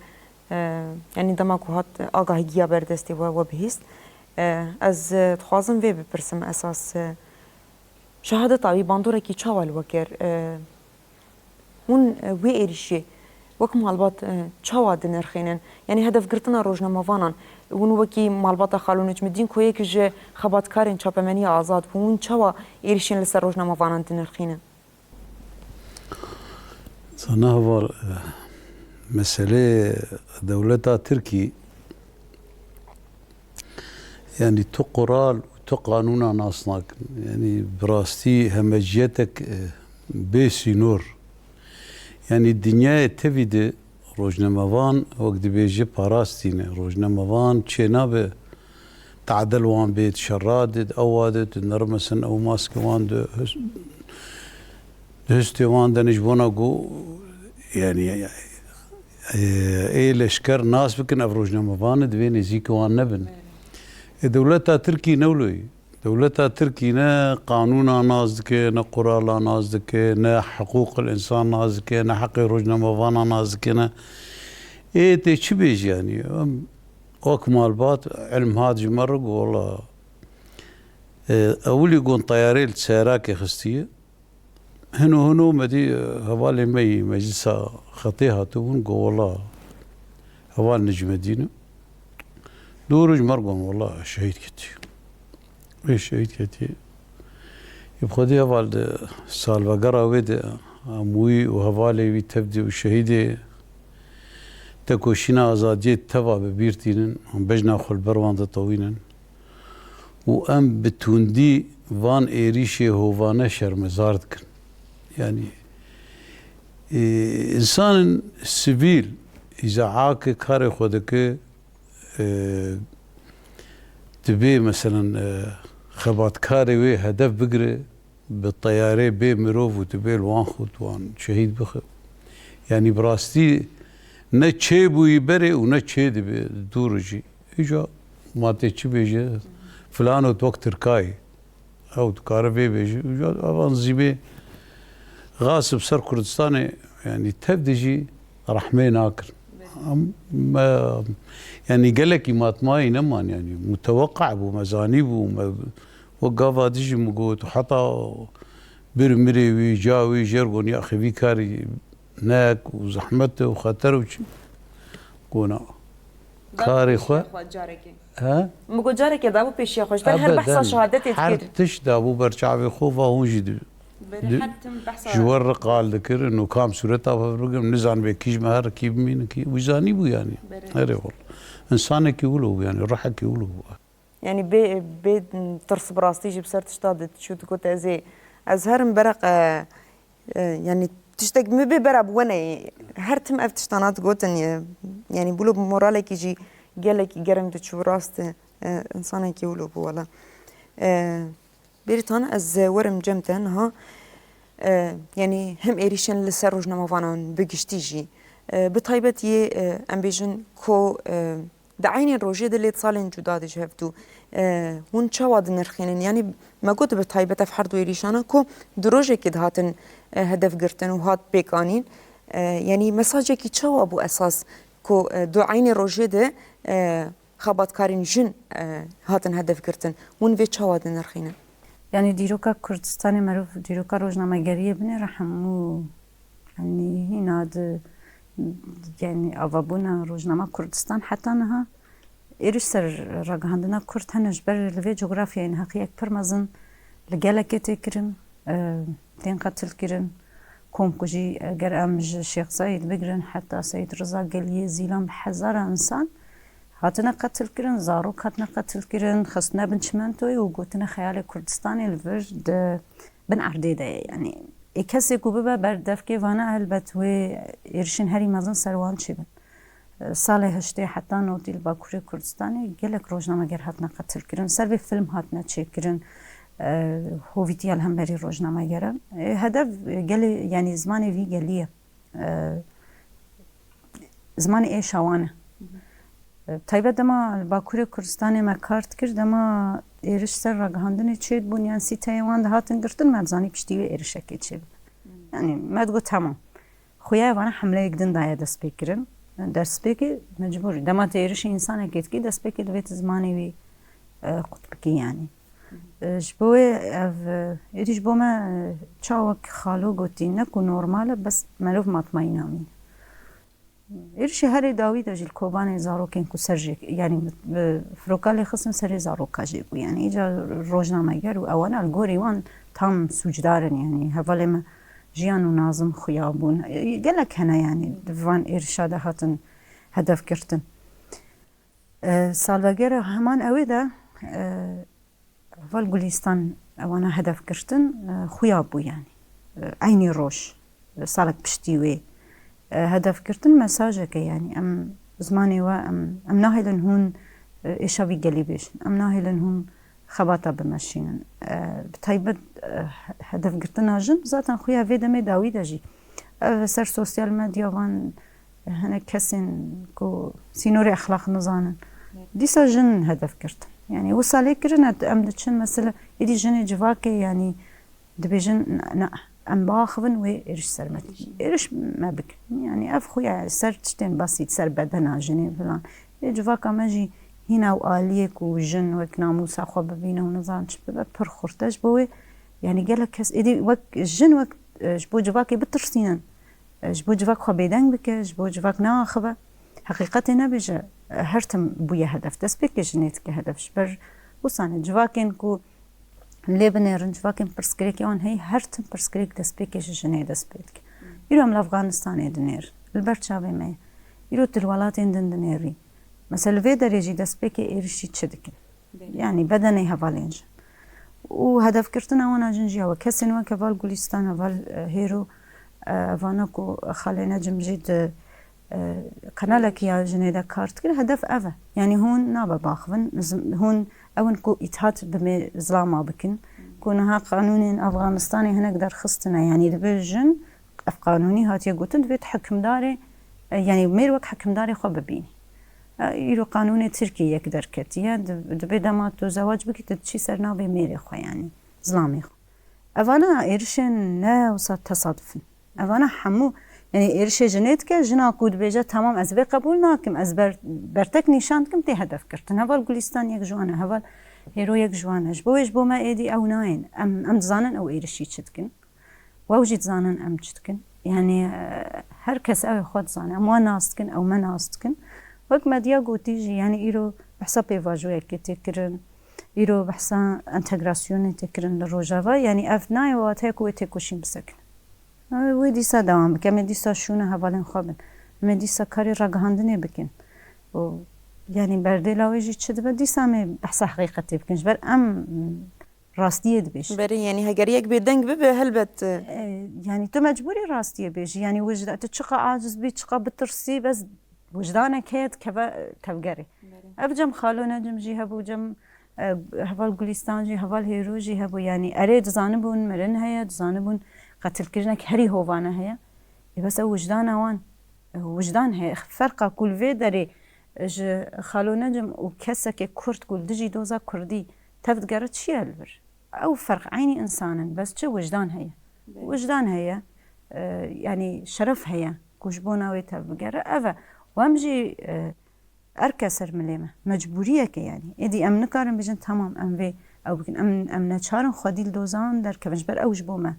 e, yanî dema ku hat, e, agahîgiya ber destê we, we bihîst. E, ez, e, dixwazim vê bipirsim esas, e, şehadeta wî bandorekî çawa li we kir? E, hûn, e, wê êrîşê wek malbat, e, çawa dinirxînin? Yanî hedefgirtina rojnamevanan, hûn wekî malbata Xalo Necmiddîn ku yek ji xebatkarên çapemeniya azad bû, hûn çawa êrîşên li ser rojnamevanan dinirxînin? Sana heval, e, meseleyê dewleta Tirkî, yanî tu qural û Tu qanûna nas nakin. Yanî bi rastî hemeciyetek, e, bê sînor. Yanî dinyayê tevî de rojnamevan wek dibêje parastî ne. Rojnamevan çênabe tadil wan bê, di şera de, di ewa de, tu nerimesin ew maske wan di his-, di histê wan de ne ji bona ku, yanî, e, ê leşker nas bikin, ev rojnamevan e, divê nêzîkî wan nebin. E, dewleta Tirkî ne wilo ye. Dewleta Tirkî ne qanûna nas dike, ne qurala nas dike, ne hiqûqil însan nas dike, ne heqê rojnamevana nas dike, ne. Ê tê çi bêjî yanî? Em wek malbat ilm hat ji me re ku wela, e, ewilî gon teyarê li seyrakê xistiye. Hino hino me dî, e, hevalê me yî meclisa xetê hatibûn, got, "Wela, heval Necmedîn e." Dû roj me re gon, "Wela, şehîd ketî." Wê şehîd ketî. Yê bi xwedî heval di salvegera wê de, em wî û hevalê wî tevdî û şehîdê tekoşîna azadiyê teva bi bîr tînin, em bejna xwe li ber wan de tewînin. Û em bi tundî van êrîşê hovane şermezar dikin. Yanî, e, însanên sivîl îzaakê karê xwe dike, e, dibê, meselen, e, xebatkarê wê hedef bigire, bi teyarê bê mirov û dibê li wan xwe wan şehîd bixe. Yanî bi rastî ne çêbûyî berê û ne çêdibe dû rojî. Îca ma tê çi bêje, filano wek Tirkayê. Ew dikare vê bêje. Îca evan zî bê xas bi ser Kurdistanê, yanî tev de jî rehmê nakin. Em, me, yanî gelekî matmayî neman, yanî muteweqe bû, me zanîbû, me wek gava dijî min got, heta bir mirê wî, ca wî, jêr gon, "Yaxê vî karî nek û zehmet e û xeter û çi." Gona. Karê xwe. Xwe carekê. He? Min got carekê dabû pêşiya xwe. Ji ber her Ebeden. Behsa şehadetê Her dikir. Tişt dabû ber çavê xwe, va hûn jî di-, Berê di-, her tim behsa ji wer re qal dikirin û kam sûreta xwe bigirin, nizan bê kî ji me her kî bimînin kî. Wî zanî bû yanî. Berê. Erê wala. Însanekî wilo bû yanî, ruhekî wilo bû. Yanî bê, bê tirs bi rastî jî bi ser tişta diçû, digot, "Ez ê, ez herim bereq, e, e, yanî tiştek min bê bera bi we neyê." Her tim ev tiştana digotin, e, yanî bûlo bi moralekî jî gelekî germ diçû, rast e, e, însanekî wilo bû wela. E, Bêrîtan, ez werim cem te niha, e, yanî hem êrîşên li ser rojnamevanan bi giştî jî, e, bi taybet yê, e, em bêjin ku, e, Di eynî rojê de lê di salên cuda de ji hev dû. E, hûn çawa dinirxînin? Yanî me got bi taybet ev her du êrîşana ku di rojekê de hatin, e, hedef girtin û hat pêkanîn. E, yanî mesajekî çawa bû esas ku, e, di eynî rojê de, e, xebatkarên jin, e, hatin hedef girtin? Hûn vê çawa dinirxînin? Yanî dîroka Kurdistanê, merov dîroka rojnamegeriyê binêre hemû, yanî hîna di, yanî avabûna rojnama Kurdistan heta niha êrîş ser ragihandina Kurd hene ji ber li vê cografyayê neheqiyek pir mezin li gelekê tê kirin, e, tên qetil kirin. Kom ku jî eger em ji Şêx Zayîd bigirin heta Seyîd Riza Geliyê Zîlan bi hezara însan hatine qetilkirin, zarok hatine qetilkirin, xistine bin çimentoyê û gotine xeyalê Kurdistanê li vir di bin erdê de ye. Yanî ê kesê ku bibe ber devkê vana, helbet wê êrişên herî mezin ser wan çêbin. Salê heştê heta notî li Bakurê Kurdistanê gelek rojnameger hatine qetilkirin. Ser vê film hatine çêkirin. E, hovîtiya li hemberî rojnamegeran. E, hedef, e, gelê, yanî zimanê vî gelî ye. E, zimanê êşa wan e. E, taybet dema li Bakurê Kurdistanê me kar dikir, dema êriş ser ragihandinê çêdibûn yan sîteyê wan dihatin girtin, me dizanî piştî wê êrişekê çêbibe. Yanî me digot, temam. Xuya vana hemleyek din daye destpêkirin. Destpêkê mecbûrî. Dema tu êrişî însanekê dikî, destpêkê divê tu zimanê wî, e, qut bikî yanî. E, ji bo wê ev, e, êdî ji bo me, e, çawa wek xalo gotî, ne ku normal e, bes merov matmayî namîne. Êrişê herê dawî de jî li Kobanê zarokên ku ser jê, yanî bi, bi firoka lê xistin serê zaroka jê bû. Yanî îca rojnameger û ewana li gorî wan tam sûcdar in. Yanî hevalê me Jiyan û Nazim xuya bûn. E, gelek hene yanî di van êrişa de hatin hedef girtin. E, salvegera heman ewê de, e, Heval Gulîstan ewana hedef girtin, e, xuya bû, yanî, e, eynî roj, e, salek piştî wê, e, hedef girtin mesajeke, yanî em zimanê we, em, em nahêlin hûn, e, êşa vî gelî bêjin, em nahêlin hûn xebata bimeşînin. E, bi taybet, e, he-, hedef girtina jin zaten xuya vê demê dawî de jî. Ev ser sosyal medya van hinek kesên ku sînorê exlaq nizanin. Dîsa jin hedef girtin. Yanî wisa lê kirine, em diçin mesela, êdî jinê civakê, yanî dibêjin, ne, ne, em biaxivin wê êriş ser me, êriş me bikin. Yanî ev xuya ser tiştên basît, ser bedena jinê filan. Ê civaka me jî hîna û aliyê ku jin wek namûsa xwe bibîne û nizan çi bibe, pir xurt e. Ji bo wê, yanî gelek kes êdî wek jin, wek, e, ji bo civakê bitirsînin. E, ji bo civak xwe bêdeng bike, ji bo civak neaxive. Heqîqetê nebêje, e, her tim bûye hedef. Destpêkê jinê dike hedef. Ji ber wisa ne civakên ku lê binêrin, civakên pirsgirêkê wan heye, her tim pirsgirêk destpêkê ji jinê dest pê dike. Îro em li Afganistanê dinêrin. Li ber çavê me ye. Îro tu li welatên din dinêrî. Mesela li vê derê jî destpêkê êrişî çi dikin? Belê. Yanî bedenê hevalên jin. Û hedefgirtina wana jin jî ew e. Kesên wek heval Gulîstan, heval, e, Hêro, e, vana ku Xalê Necim jî di, e, kanalekî ya jinê de kar dikir, hedef ev e. Yanî hûn nabe baxivin, zim-, hûn ew in ku îthat bi mê zilama bikin, ku niha qanûnên Afganistanê hinek derxistine. Yanî dibe jin, ev qanûnî hatiye gotin, divê tu hikimdarê, e, yanî mêr wek hikimdarê xwe bibînî. E, îro qanûnê Tirkiyê yek derketiye, di-, dibê dema tu zewac bikî, tu diçî ser navê mêrê xwe, yanî zilamê xwe. Evana êrişên ne wisa tesaduf in. Evana hemû, yanî êrişê jinê dike, jina ku dibêje, "Temam, ez vê qebûl nakim, ez ber-, bertek nîşan dikim", tê hedef girtin. Heval Gulîstan yek ji wan e, heval Hêro yek ji wan e. Ji bo wê, ji bo me êdî ew nayên. Em, em dizanin ew êrişî çi dikin. Û ew jî dizanin em çi dikin. Yanî, e, her kes ew ê xwe dizane. Em wan nas dikin, ew me nas dikin. Wek medya gotî jî, yanî îro behsa pêvajoyekê tê kirin. Îro behsa entegrasyonê tê kirin li Rojava. Yanî ev nayê wateya ku wê têkoşîn bisekine. Wê dîsa dewam bike. Em ê dîsa şûna hevalên xwe bin. Em ê dîsa karê ragihandinê bikin. Û, yanî berdêla wê jî çi dibe? Dîsa em ê behsa heqîqetê bikin. Ji ber em rastiyê dibêjin. Berê, yanî heger yek bêdeng bibe, helbet, e, E, yanî tu mecbûrî rastiyê bêjî. Yanî wijda-, tu çiqa aciz bî, çiqa bitirsî, bes wijdanek heye dikeve, e, tevgerê. Berê. Ev cem Xalo Necim jî hebû, cem, e, heval Gulîstan jî, heval Hêro jî hebû. Yanî erê dizanibûn mirin heye, dizanibûn qetilkirinek herî hovane heye. Ê bes ew wijdana wan, e, wijdan heye. Ferqa ku li vê derê ji Xalo Necim û kesekê Kurd ku li dijî doza Kurdî tev digere çi ye li vir? Ew ferq eynî însan in, bes çi wijdan heye? Belê. Wijdan heye, e, yanî şeref heye ku ji bona wê tev bigere. Ev e. Û em jî, e, erke ser milê me. Mecbûriyek e yanî. Êdî em nikarin bêjin, "Temam, em vê ew bikin." Em, em neçar in xwedî li doza wan derkevin. Ji ber ew ji bo me.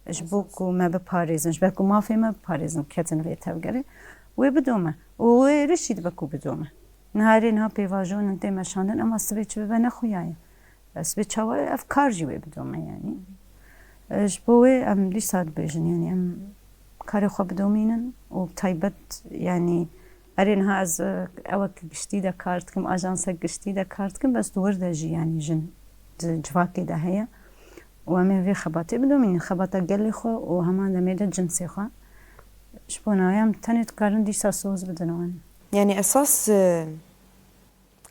Ji bo ku me biparêzin, ji ber ku mafê me biparêzin, ketin vê tevgerê. Wê bido me. Û wê êrişî dibe ku bido me. Niha erê niha pêvajonin tê meşandin, ema sibê çi bibe ne xuya ye. Ez bê çawa ev kar jî wê bidome, yanî. E, ji bo wê em dîsa dibêjin, yanî em karê xwe bidomînin û taybet, yanî erê niha ez, e, ewek giştî de kar dikim, ajansek giştî de kar dikim, bes di wir de jî, yanî jin di civakê de heye û em ê vê xebatê bidomînin, xebata gelê xwe û heman demê de cinsê xwe. Ji bo navê em tenê dikarin dîsa soz bidin wan. Yanî esas, e,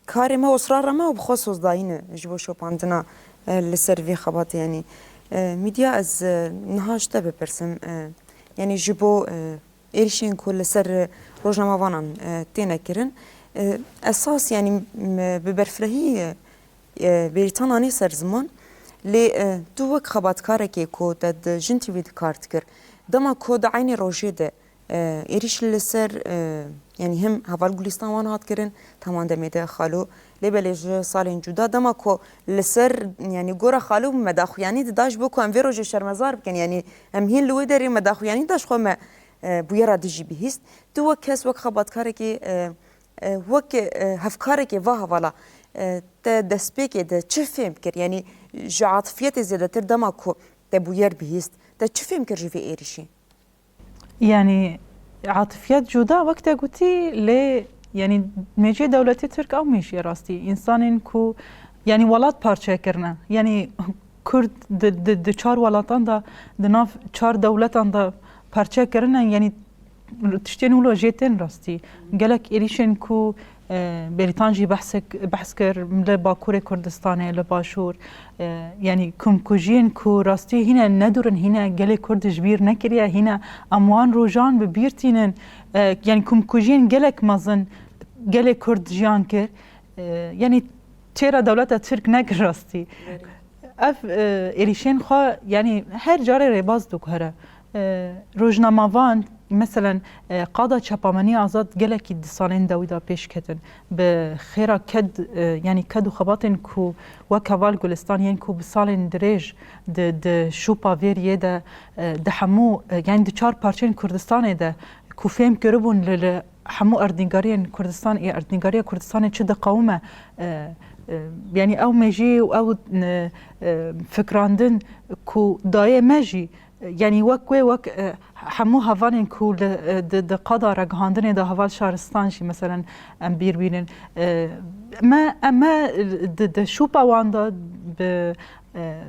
Karê me, osrara me û bi xwe sozdayî ne ji bo şopandina, e, li ser vê xebatê. Yanî, e, Mîdya, ez, e, niha ji te bipirsim, e, yanî ji bo, e, êrişên ku li ser, e, rojnamevanan, e, têne kirin, e, esas, yanî, m-, bi berfirehî, e, e, bêrîtan anî ser ziman, lê, e, tu wek xebatkarekê ku te di Jin T V de kar dikir, dema ku di eynî rojê de, E, êrîş li ser, e, yanî him heval Gulîstan wan hat kirin, heman demê de Xalo, lê belê ji salên cuda, dema ku li ser, yanî gora Xalo me daxuyanî dida ji bo ku em vê rojê şermezar bikin, yanî em hîn li wê derê me daxuyanî da ji xwe me, e, bûyera dijî bihîst. Tu wek kes, wek xebatkarekî, e, e, wek, e, hevkarekê va hevala, e, te destpêkê de çi fêm kir? Yanî ji atifiyetê zêdetir dema ku te bûyer bihîst, te çi fêm kir ji vê êrîşî? Yanî, atifiyet cuda wek te gotî, lê, yanî, mêjiyê dewletê Tirk ew mêjiyê rastî. Însanên ku Yanî welat parçe kirine. Yanî Kurd di, di, di çar welatan de, di nav çar dewletan de parçe kirine. Yanî tiştên wilo jê tên rastî. Gelek êrîşên ku, e, Bêrîtan jî behsek, behs kir, li Bakurê Kurdistanê, li Başûr, e, yanî komkujiyên ku rastî hîne nedûrin, hîne gelê Kurd ji bîr nekiriye, hîne em wan rojan bi bîr tînin. E, yanî komkujiyên gelek mezin gelê Kurd jiyan kir. E, yanî çêra dewleta Tirk nekir rastî. Ev, e, êrîşên xwe, yanî her carê rêbaz diguhere. E, rojnamevan, meselen, e, qada çapemenî azad gelekî di salên dawî de pêş ketin. Bi xêra ked, e, yanî ked û xebatên ku wek heval Gulistan yên ku bi salên dirêj di, di şûpa vêriyê de, e, di hemû, e, yanî di çar parçeyên Kurdistanê de ku fêm kiribûn li, li hemû erdnîgariyên Kurdistan, ê erdnîgariya Kurdistanê çi diqewime, e, e, yanî ew mêjî û ew, e, e, fikrandin ku dayê me jî, e, yanî wek wê, wek, e, hemû hevalên ku li, e, di, di qada ragihandinê de heval Şaristan jî, meselen, em bîr bînin. E, me, em me di, di şûpa wan de bi, e,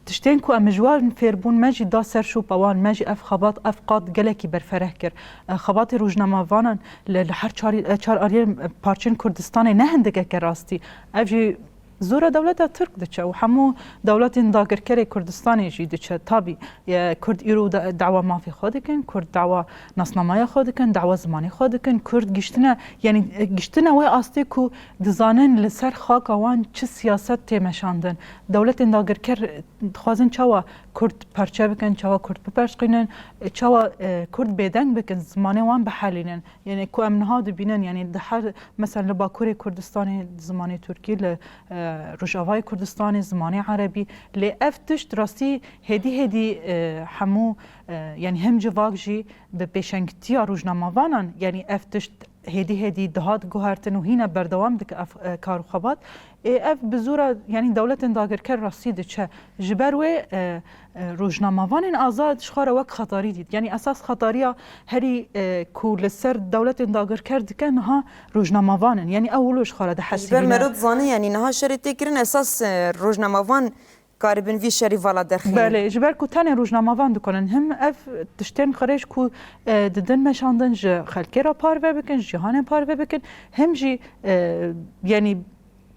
tiştên ku em ji wan fêr bûn, me jî da ser şûpa wan, me jî ev xebat, ev qad gelekî berfereh kir. E, xebatê rojnamevanan li, li her çarî, e, çar aliyên, e, parçên Kurdistanê ne hindikeke rastî. Ev jî zora dewleta Tirk diçe û hemû dewletên dagirkerê Kurdistanê jî diçe. Tabî, e, Kurd îro da-, dawa mafê xwe dikin, Kurd dawa nasnameya xwe dikin, dawa zimanê xwe dikin. Kurd giştine, yanî, e, giştine wê astê ku dizanin li ser xaka wan çi siyaset tê meşandin. Dewletên dagirker dixwazin çawa Kurd parçe bikin, çawa Kurd bipeşqînin, çawa, e, Kurd bêdeng bikin, zimanê wan bihelînin. Yanî ku em niha dibînin, yanî di her, mesela li Bakurê Kurdistanê zimanê Tirkî, li, e, Rojavayê Kurdistanê zimanê Erebî. Lê ev tişt rastî hêdî hêdî, e, hemû, e, yanî him civak jî bi pêşengtiya rojnamevanan, yanî ev tişt hêdî hêdî dihat guhertin û hîne berdewam dike ev, e, kar û xebat. Ê, ev bi zora, yanî dewletên dagirker rastî diçe. Ji ber wê, e, e, rojnamevanên azad ji xwe re wek xetarî dît. Yanî esas xetariya herî, e, ku li ser dewletên dagirker dike niha rojnamevan in. Yanî ew wilo ji xwe re dihesibîne. Ji ber mero dizane, yanî niha şerê tê kirin, esas, e, rojnamevan karibin vî şerî vala derxînin. Belê, ji ber ku tenê rojnamevan dikanin him ev tiştên qirêj ku, e, didin meşandin ji xelkê re parve bikin, ji cîhanê parve bikin, him jî, e, yanî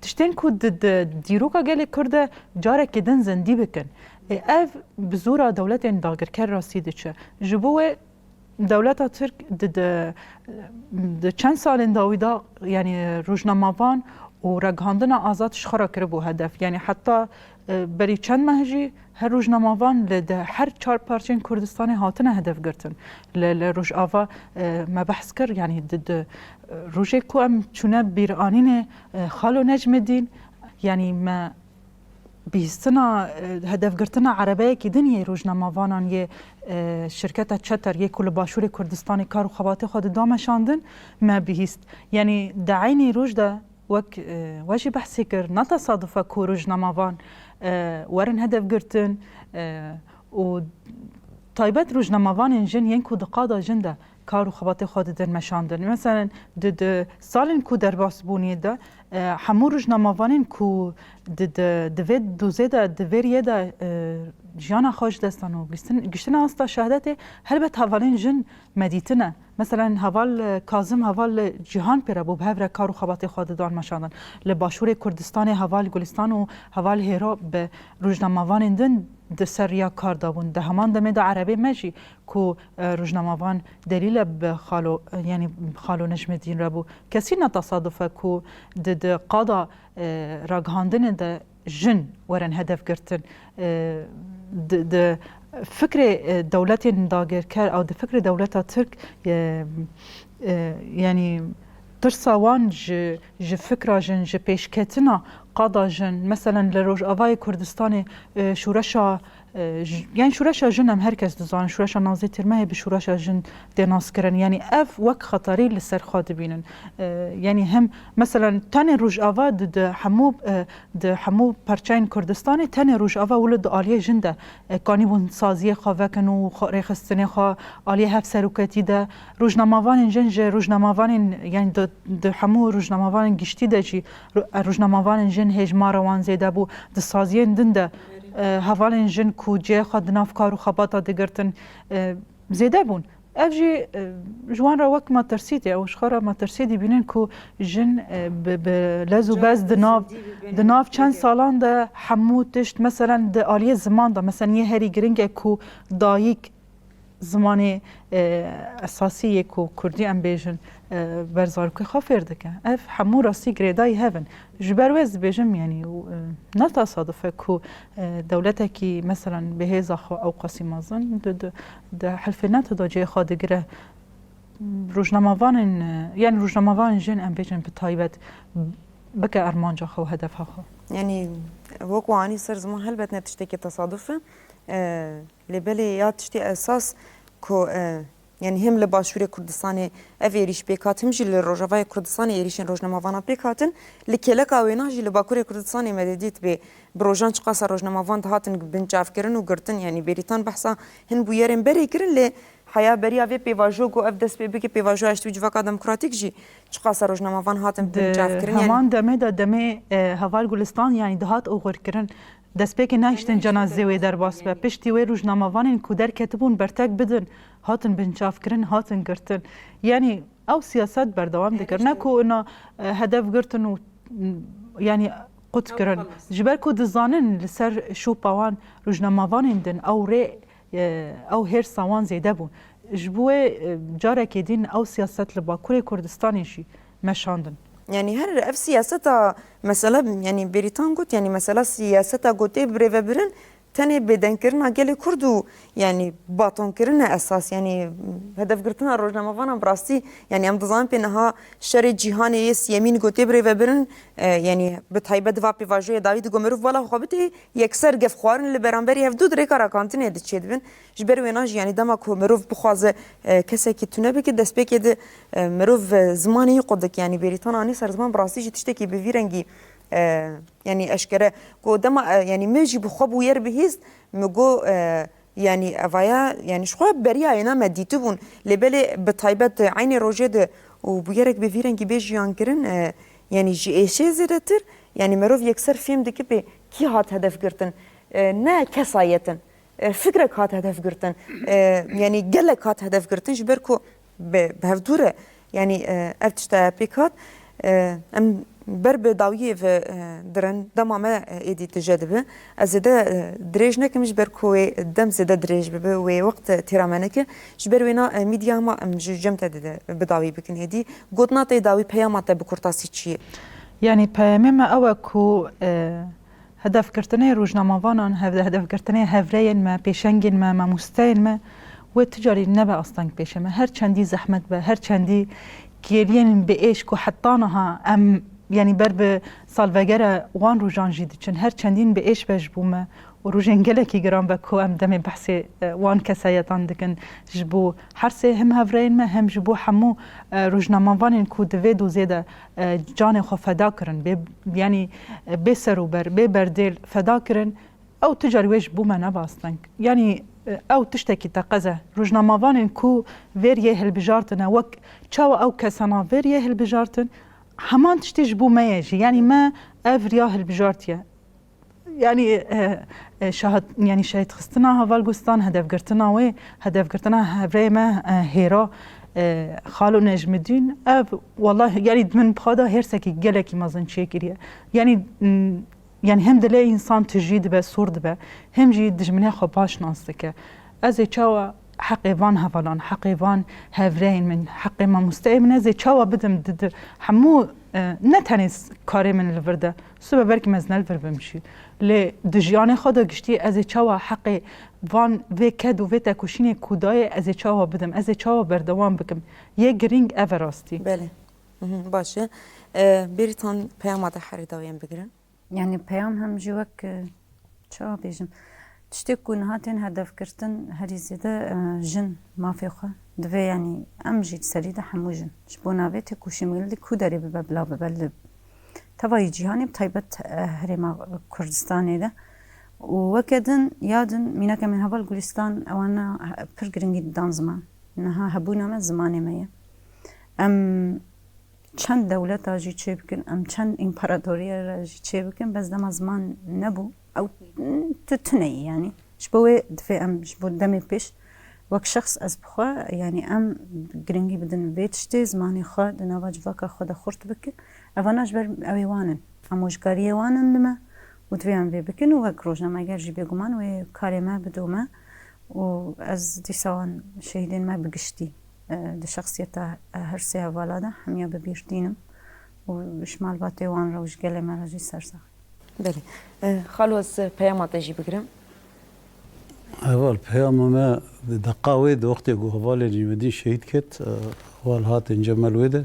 tiştên ku di, di dîroka gelê Kurd de carekê din zindî bikin. E, ev bi zora dewletên dagirker rastî diçe. Ji bo wê dewleta Tirk di, di, di çend salên dawî de, yanî rojnamevan û ragihandina azad ji xwe re kiribû hedef. Yanî heta, e, berî çend meh jî her rojnamevan li di her çar parçeyên Kurdistanê hatine hedef girtin. Li, li Rojava, e, me behs kir, yanî di, di, e, rojê ku em çûne bîranînê, e, Xalo Necmedîn, yanî me bihîstina, e, hedefgirtina erebeyekî din yê rojnamevanan yê, e, şirketa Çeter yê ku li Başûrê Kurdistanê kar û xebatê xwe dida meşandin, me bihîst. Yanî di eynî roj de wek, e, we jî behsê kir, ne tesaduf e ku rojnamevan, e, werin hedefgirtin, e, û taybet rojnamevanên jin yên ku di qada jin de kar û xebatê xwe didin meşandin. Meselen, di, di salên ku derbas bûnê de, e, hemû rojnamevanên ku di, di, di vê dozê de, di vê riyê de, e, jiyana xwe ji dest dan û giştin-, giştine asta şehadetê, helbet hevalên jin me dîtine. Meselen, heval, e, Kazim, heval, e, Cîhan pê re bû, bi hev re kar û xebatê xwe didan meşandin. Li Başûrê Kurdistanê heval Gulistan û heval Hêro bi rojnamevanên din di ser riya kar dabûn. Di heman demê de erebê me jî ku, e, rojnamevan delîl e bi Xalo, e, yanî Xalo Necmedîn re bû. Kesî ne tesaduf e ku di, di qada, e, ragihandinê de jin werin hedef girtin. E, di, di fikrê, e, dewletên dagirker ew di fikrê dewleta Tirk, e, e, yanî tirsa wan ji, ji fikra jin, ji pêşketina qada jin, meselen li Rojavayê Kurdistanê, e, şoreşa E, j-, yani şûreşa jin em her kes dizanin, şûreşa Nazê Tirmehê bi şûreşa jin tê naskirin. Yani ev wek xeterî li ser xwe dibînin. E, yani hem, meselen, tenê Rojava di, di hemû, e, di hemû perçeyên Kurdistanê tenê Rojava wilo di aliyê jin de, e, kanîbûn saziyê xwe vekin û xwe, rêxistinê xwe aliyê hevseroketî de. Rojnamevanên jin ji rojnamevanên, yani di, di hemû rojnamevanên giştî de jî ro-, rojnamevanên jin hêjmara wan zêde bû. Di saziyên din de, e, hevalên jin ku cihê xwe di nav kar û xebata digirtin, e, zêde bûn. Ev jî, e, ji wan re wek metirsî tê, ew ji xwe re metirsî dibînin ku jin, e, bi, bi lez û bez di nav, di nav çend salan de hemû tişt, meselen di aliyê ziman de, meselen yê herî giring e ku dayik zimanê, e, esasî yê ku kurdî em bêjin, e, ber zarokê xwe fêr dike. Ev hemû rastî girêdayî hev in. Ji ber wê ez dibêjim, yanî, û, e, ne tesaduf e ku, e, dewletekî, meselen, bi hêza xwe ew qasî mezin di, di, di hilfê NATO de cihê xwe digire. Rojnamevanên, e, yanî rojnamevanên jin, em bêjin, bi taybet bike armanca xwe û hedefa xwe. Yanî, wek we anî ser ziman, helbet ne tiştekî tesaduf e. E, lê belê ya tiştê esas ku, e, yanî hem li Başûrê Kurdistanê ev êrîş pêk hat, him jî li Rojavayê Kurdistanê êrîşên rojnamevanan pêk hatin. Li kêleka wêna jî li Bakurê Kurdistanê me didît bê bi rojan çiqasa rojnamevan dihatin binçavkirin û girtin. Yanî Bêrîtan behsa hin bûyerên berê kirin, lê heya beriya vê pêvajo ku ev dest pê bike pêvajoya ji bo civaka demokratîk jî çiqasa rojnamevan hatin binçavkirin. Di heman demê de, demê, e, heval Gulistan, yanî dihat oxirkirin. Destpêkê nehiştin cenazê wê derbas be. Piştî wê rojnamevanên ku derketibûn bertek bidin, hatin binçavkirin, hatin girtin. Yanî ew siyaset berdewam dikir. Ne ku ina, e, hedef girtin û, m, yanî qut kirin. Ji ber ku dizanin li ser şopa wan rojnamevanên din ew rê, e, ew hêrsa wan zêde bû. Ji bo wê, e, carekê din ew siyaset li Bakurê Kurdistanê jî meşandin. Yanî her ev siyaseta, mesela, yanî Bêrîtan got, yanî mesela siyaseta ku tê birêvebirin tenê bêdengkirina gelê Kurd û, yanî, batonkirin e esas, yanî hedefgirtina rojnamevanan bi rastî, yanî em dizanin pê niha şerê cîhanê yê siyemîn ku tê birêvebirin, e, yanî bi taybet di va pêvajoyê dawî digo mirov bala xwe bidê yekser gefxwarin li beramberî hevdû di rêka rakantinê de çêdibin. Ji ber wêna jî, yanî dema ku mirov bixwaze, e, kesekî tune bike, destpêkê de, e, mirov, e, zimanê yî qudik, yanî Bêrîtan anî ser ziman, bi rastî jî tiştekî bi vî rengî, e, yanî eşkere ku dema, e, yanî min jî bi xwe bûyer bihîst, min got, e, yanî evaya, yanî ji xwe beriya êna me dîtibûn, lê belê bi taybet eynê rojê de û bûyerek bi vî rengî bê jiyan kirin, e, yanî ji êşê zêdetir, yanî merov yekser fêm dike pê kî hat hedef girtin, e, ne kesayet in, e, fikrek hat hedef girtin, e, yanî gelek hat hedef girtin, ji ber ku bi, bi hevdû re, yanî, e, ev tişta pêk hat. E, em ber bi dawiyê ve, e, dirin, dema me, e, êdî tije dibe. Ez zêde, e, dirêj nekim, ji ber ku wê dem zêde dirêj bibe, wê wext têra me neke. Ji ber wêna, e, mîdya hema em ji cem te dide bi dawî bikin êdî. Gotina te dawî, peyama te bi kurtasî çi ye? Yanî peyamê me ew e ku, e, hedefgirtinê rojnamevanan, hev-, hedefgirtinê hevrêyên me, pêşengên me, mamosteyên me, wê tu carî nebe asteng pêşê me. Her çendî zehmet be, her çendî kêliyên bi êş ku heta niha em, yanî ber bi salvegera wan rojan jî diçin, her çendîn bi êş be ji bo me û rojên gelekî giran be ku em demê behsê, e, wan kesayetan dikin, ji bo hersê him hevrêyên me, hem ji bo hemû, e, rojnamevanên ku di vê dozê de, e, canê xwe feda kirin, bê, yanî, e, bê serûber, bê berdêl feda kirin, ew tu carî wê ji bo me nebe asteng. Yanî, e, ew tiştekî teqez e. Rojnamevanên ku vêr yê hilbijartine, wek çawa ew kesana vêr yê hilbijartin, heman tiştî ji bo me ye jî. Yanî me ev riya hilbijartiye. Yanî, e, e, şahid, yanî şehîdxistina Heval Gustan, hedefgirtina wê, hedefgirtina hevrêyê me, e, Hêra, e, Xalo Necmidîn, ev, wellahî, yanî min bi xwe de hêrsekî gelekî mezin çêkiriye. Yanî, m, yanî hem dilê însan tijî dibe, sor dibe, hem jî dijminê xwe baş nas dike. Ez ê çawa heqê van hevalan, heqê van hevrêyên min, heqê mamosteyê min, ez ê çawa bidim di, di hemû, e, ne tenê s-, karê min li vir de, sibe belkî ez ne li vir bim jî. Lê di jiyanê xwe de giştî ez ê çawa heqê van vê ked û vê tekoşînê ku dayê ez ê çawa bidim, ez ê çawa berdewam bikim. Yê girîng ev e rastî. Belê. Mhm, baş e. E, Bêrîtan peyama te herî dawî em bigirin. Yani peyam hem jî wek, e, çawa bêjim, Tiştê ku niha tên hedefgirtin herî zêde, e, jin mafê xwe divê, yanî em jî di serî de hemû jin. Ji bo navê têkoşîn li ku derê bibe bila bibe li tevayî cîhanê, bi taybet, e, herêma Kurdistanê de. Û weke din ya din mînakê min heval Gulistan, ewana pir giringî didan ziman. Niha hebûna me zimanê me ye. Em çend dewleta jî çêbikin, em çend împaratoriya re jî çêbikin, bes dema ziman nebû, ew tu tune yî, yanî. Ji bo wê divê em ji bo demê pêş, wek şexs ez bi xwe, yanî em giringî bidin vê tiştê, zimanê xwe di nava civaka xwe de xurt bikin. Evana ji ber ew ê wan in. Amojkariyê wan in li me û divê em vê bikin û wek rojnameger jî bêguman wê karê me bidome. Û ez dîsa wan şehîdên me bi giştî, e, di şexsiyeta, e, her sê hevala de hemiya bi bîr tînim û ji malbatê wan re û ji gelê me re jî sersax. Belê. E, Xalo, ez peyama te jî bigirim. Heval, peyama me di deqa wê, di wextê ku hevalê Necmedîn şehîd ket, e, heval hatin cem me li wê de.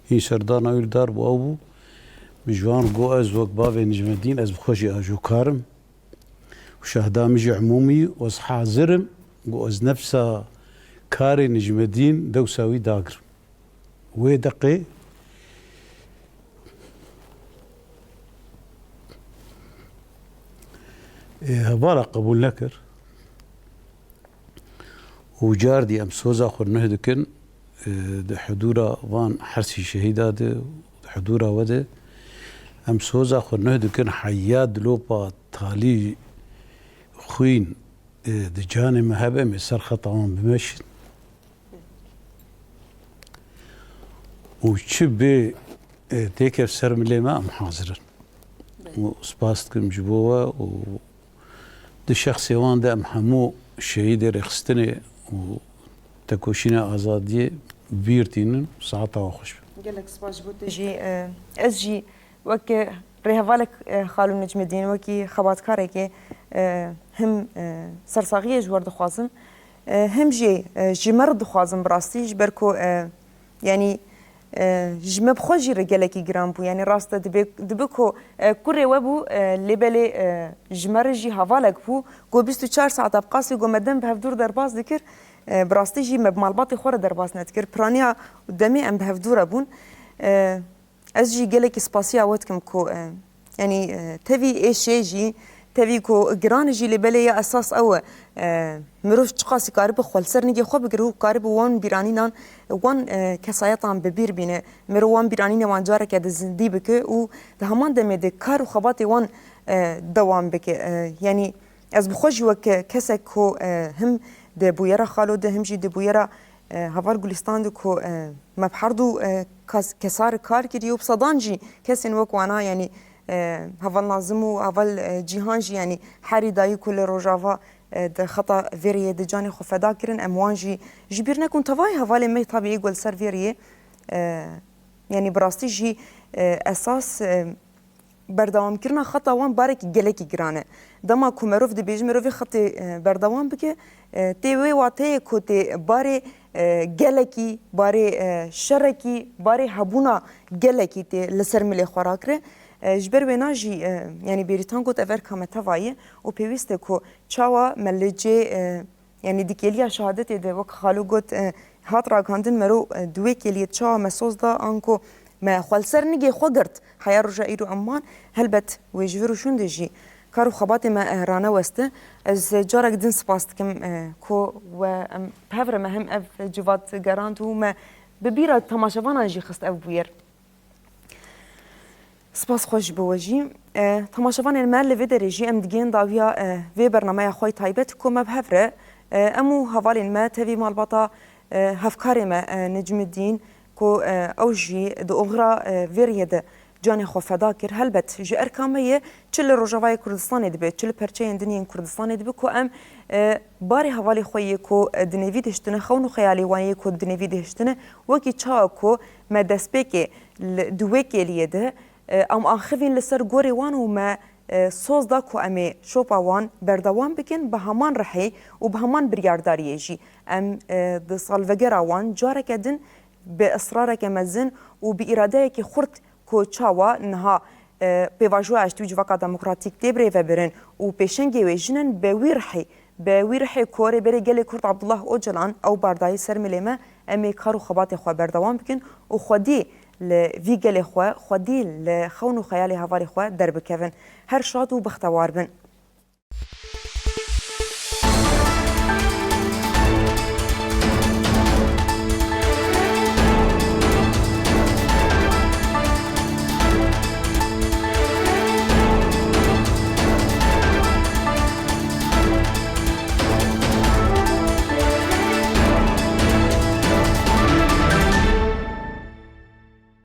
Hîn serdana wî li dar bû, ew bû. Min ji wan got, ez wek bavê Necmedîn, ez bi xwe jî ajokar im. Û şehda min jî umûmî, ez hazir im ku ez nefsa karê Necmedîn dewsa wî dagirim. Wê deqê, ê, hevala qebûl nekir. Û cardî em soza xwe nuh dikin, e, di hudûra van hersî şehîda de, di hudûra we de, em soza xwe nuh dikin, heya dilopa talî xwîn, e, di canê me hebe, em ê ser xeta wan bimeşin. Û çi bê, e, têkev ser milê me, em hazir in. Û spas dikim ji bo we û di şexsê wan de em hemû şehîdê rêxistinê û tekoşîna azadiyê bîr tînin. Saeta we xweş be. Gelek spas ji bo te jî, e, ez jî wek rêhevalek, e, Xalo Necmedîn, wekî xebatkarekê, e, him, e, sersaxiyê ji we re dixwazim, e, him jî, e, ji me re dixwazim bi rastî, ji ber ku, e, yanî, e, ji me bi xwe jî re gelekî giran bû. Yanî rast e, dibe, dibe ku, e, kurê we bû, e, lê belê, e, ji me re jî hevalek bû. Ku bîst û çar saeta bi qasî ku me dem bi hevdûr derbas dikir, e, bi rastî jî me bi malbatê xwe re derbas nedikir. Piraniya demê em bi hevdû re bûn. E, ez jî gelekî spasiya we dikim ku, e, yanî, e, tevî êşê jî, tevî ku giran jî, lê belê ya esas ew e, e, mirov çiqasî karibe xwe li ser nigê xwe bigire û karibe wan bîranînan, wan, e, kesayetan bi bîr bîne. Mirov wan bîranînê wan careke di zindî bike û di heman demê de kar û xebatê wan, e, dewam bike. E, yanî ez bi xwe jî wek kesek ku, e, him di bûyera Xalo de, him jî di bûyera, e, heval Gulistan de ku, e, me bi herdu, e, kas-, kesa re kar kiriye û bi sedan jî kesên wek wana, yanî, e, heval Nazim û heval, e, Cîhan jî, yanî herî dayî ku li Rojava, e, di xeta vê rêyê de canê xwe feda kirin, em wan jî ji bîr nekin. Tevayê hevalê me tabî ê ku li ser vê rêyê, e, yanî bi rastî jî, e, esas, e, berdewamkirina xeta wan barekî gelekî giran e. Dema ku merov dibêje, merov vê xetê, e, berdewam bike, e, tê wê wateyê ku tê barê, e, gelekî, barê, e, şerekî, barê hebûna gelekî tê li ser milê xwe rakire. E, ji ber wêna jî, e, yanî Bêrîtan got, ev erka me teva ye û pêwîst e ku çawa me li cê, e, Yanî di kêliya şehadetê de wek Xalo got, e, hat ragihandin mero, e, di wê kêliyê çawa me soz da anku me xwe li ser nigê xwe girt. Heya roja îro em man, helbet wê ji vir û şûn de jî kar û xebatê me, e, raneweste. Ez carek din spas dikim, e, ku we em bi hev re me hem ev civat gerand û me bi bîra temaşevanan jî xist ev bûyer. Spas xweş ji bo we jî. E, temaşevanên me, li vê derê jî em digihên dawiya, e, vê bernameya xwe yê taybet ku me bi hev re, e, em û hevalên me tevî malbata, e, hevkarê me, e, Necmidîn, ku, e, ew jî di oxira, e, vê rêyê de canê xwe feda kir. Helbet ji erka me ye, çi li Rojavayê Kurdistanê dibe, çi li perçeyên din yên Kurdistanê dibe ku em, e, barê hevalê xwe yê ku, e, di nêvî dihiştine, xewn û xeyalê wan yê ku di nêvî dihiştine, wekî çawa ku me destpêkê li, di wê kêliyê de, e, em axivîn li ser gorê wan û me, e, soz da ku em ê şopa wan berdewam bikin bi heman rihê û bi heman biryardariyê jî. Em, e, di salvegera wan careke din bi israreke mezin û bi îradeyekî xurt ku çawa niha e, pêvajoya ji tî û civaka demokratîk tê birêvebirin û pêşengê wê jin in, bi wî rihî, bi wî rihê ku Rêberê Gelê Kurd Abdullah Ocalan ew bar dayî ser milê me, em ê kar û xebatê xwe berdewam bikin û xwedî li vî gelê xwe, xwedî li xewn û xeyalê hevalê xwe derbikevin. Her şad û bextewar bin.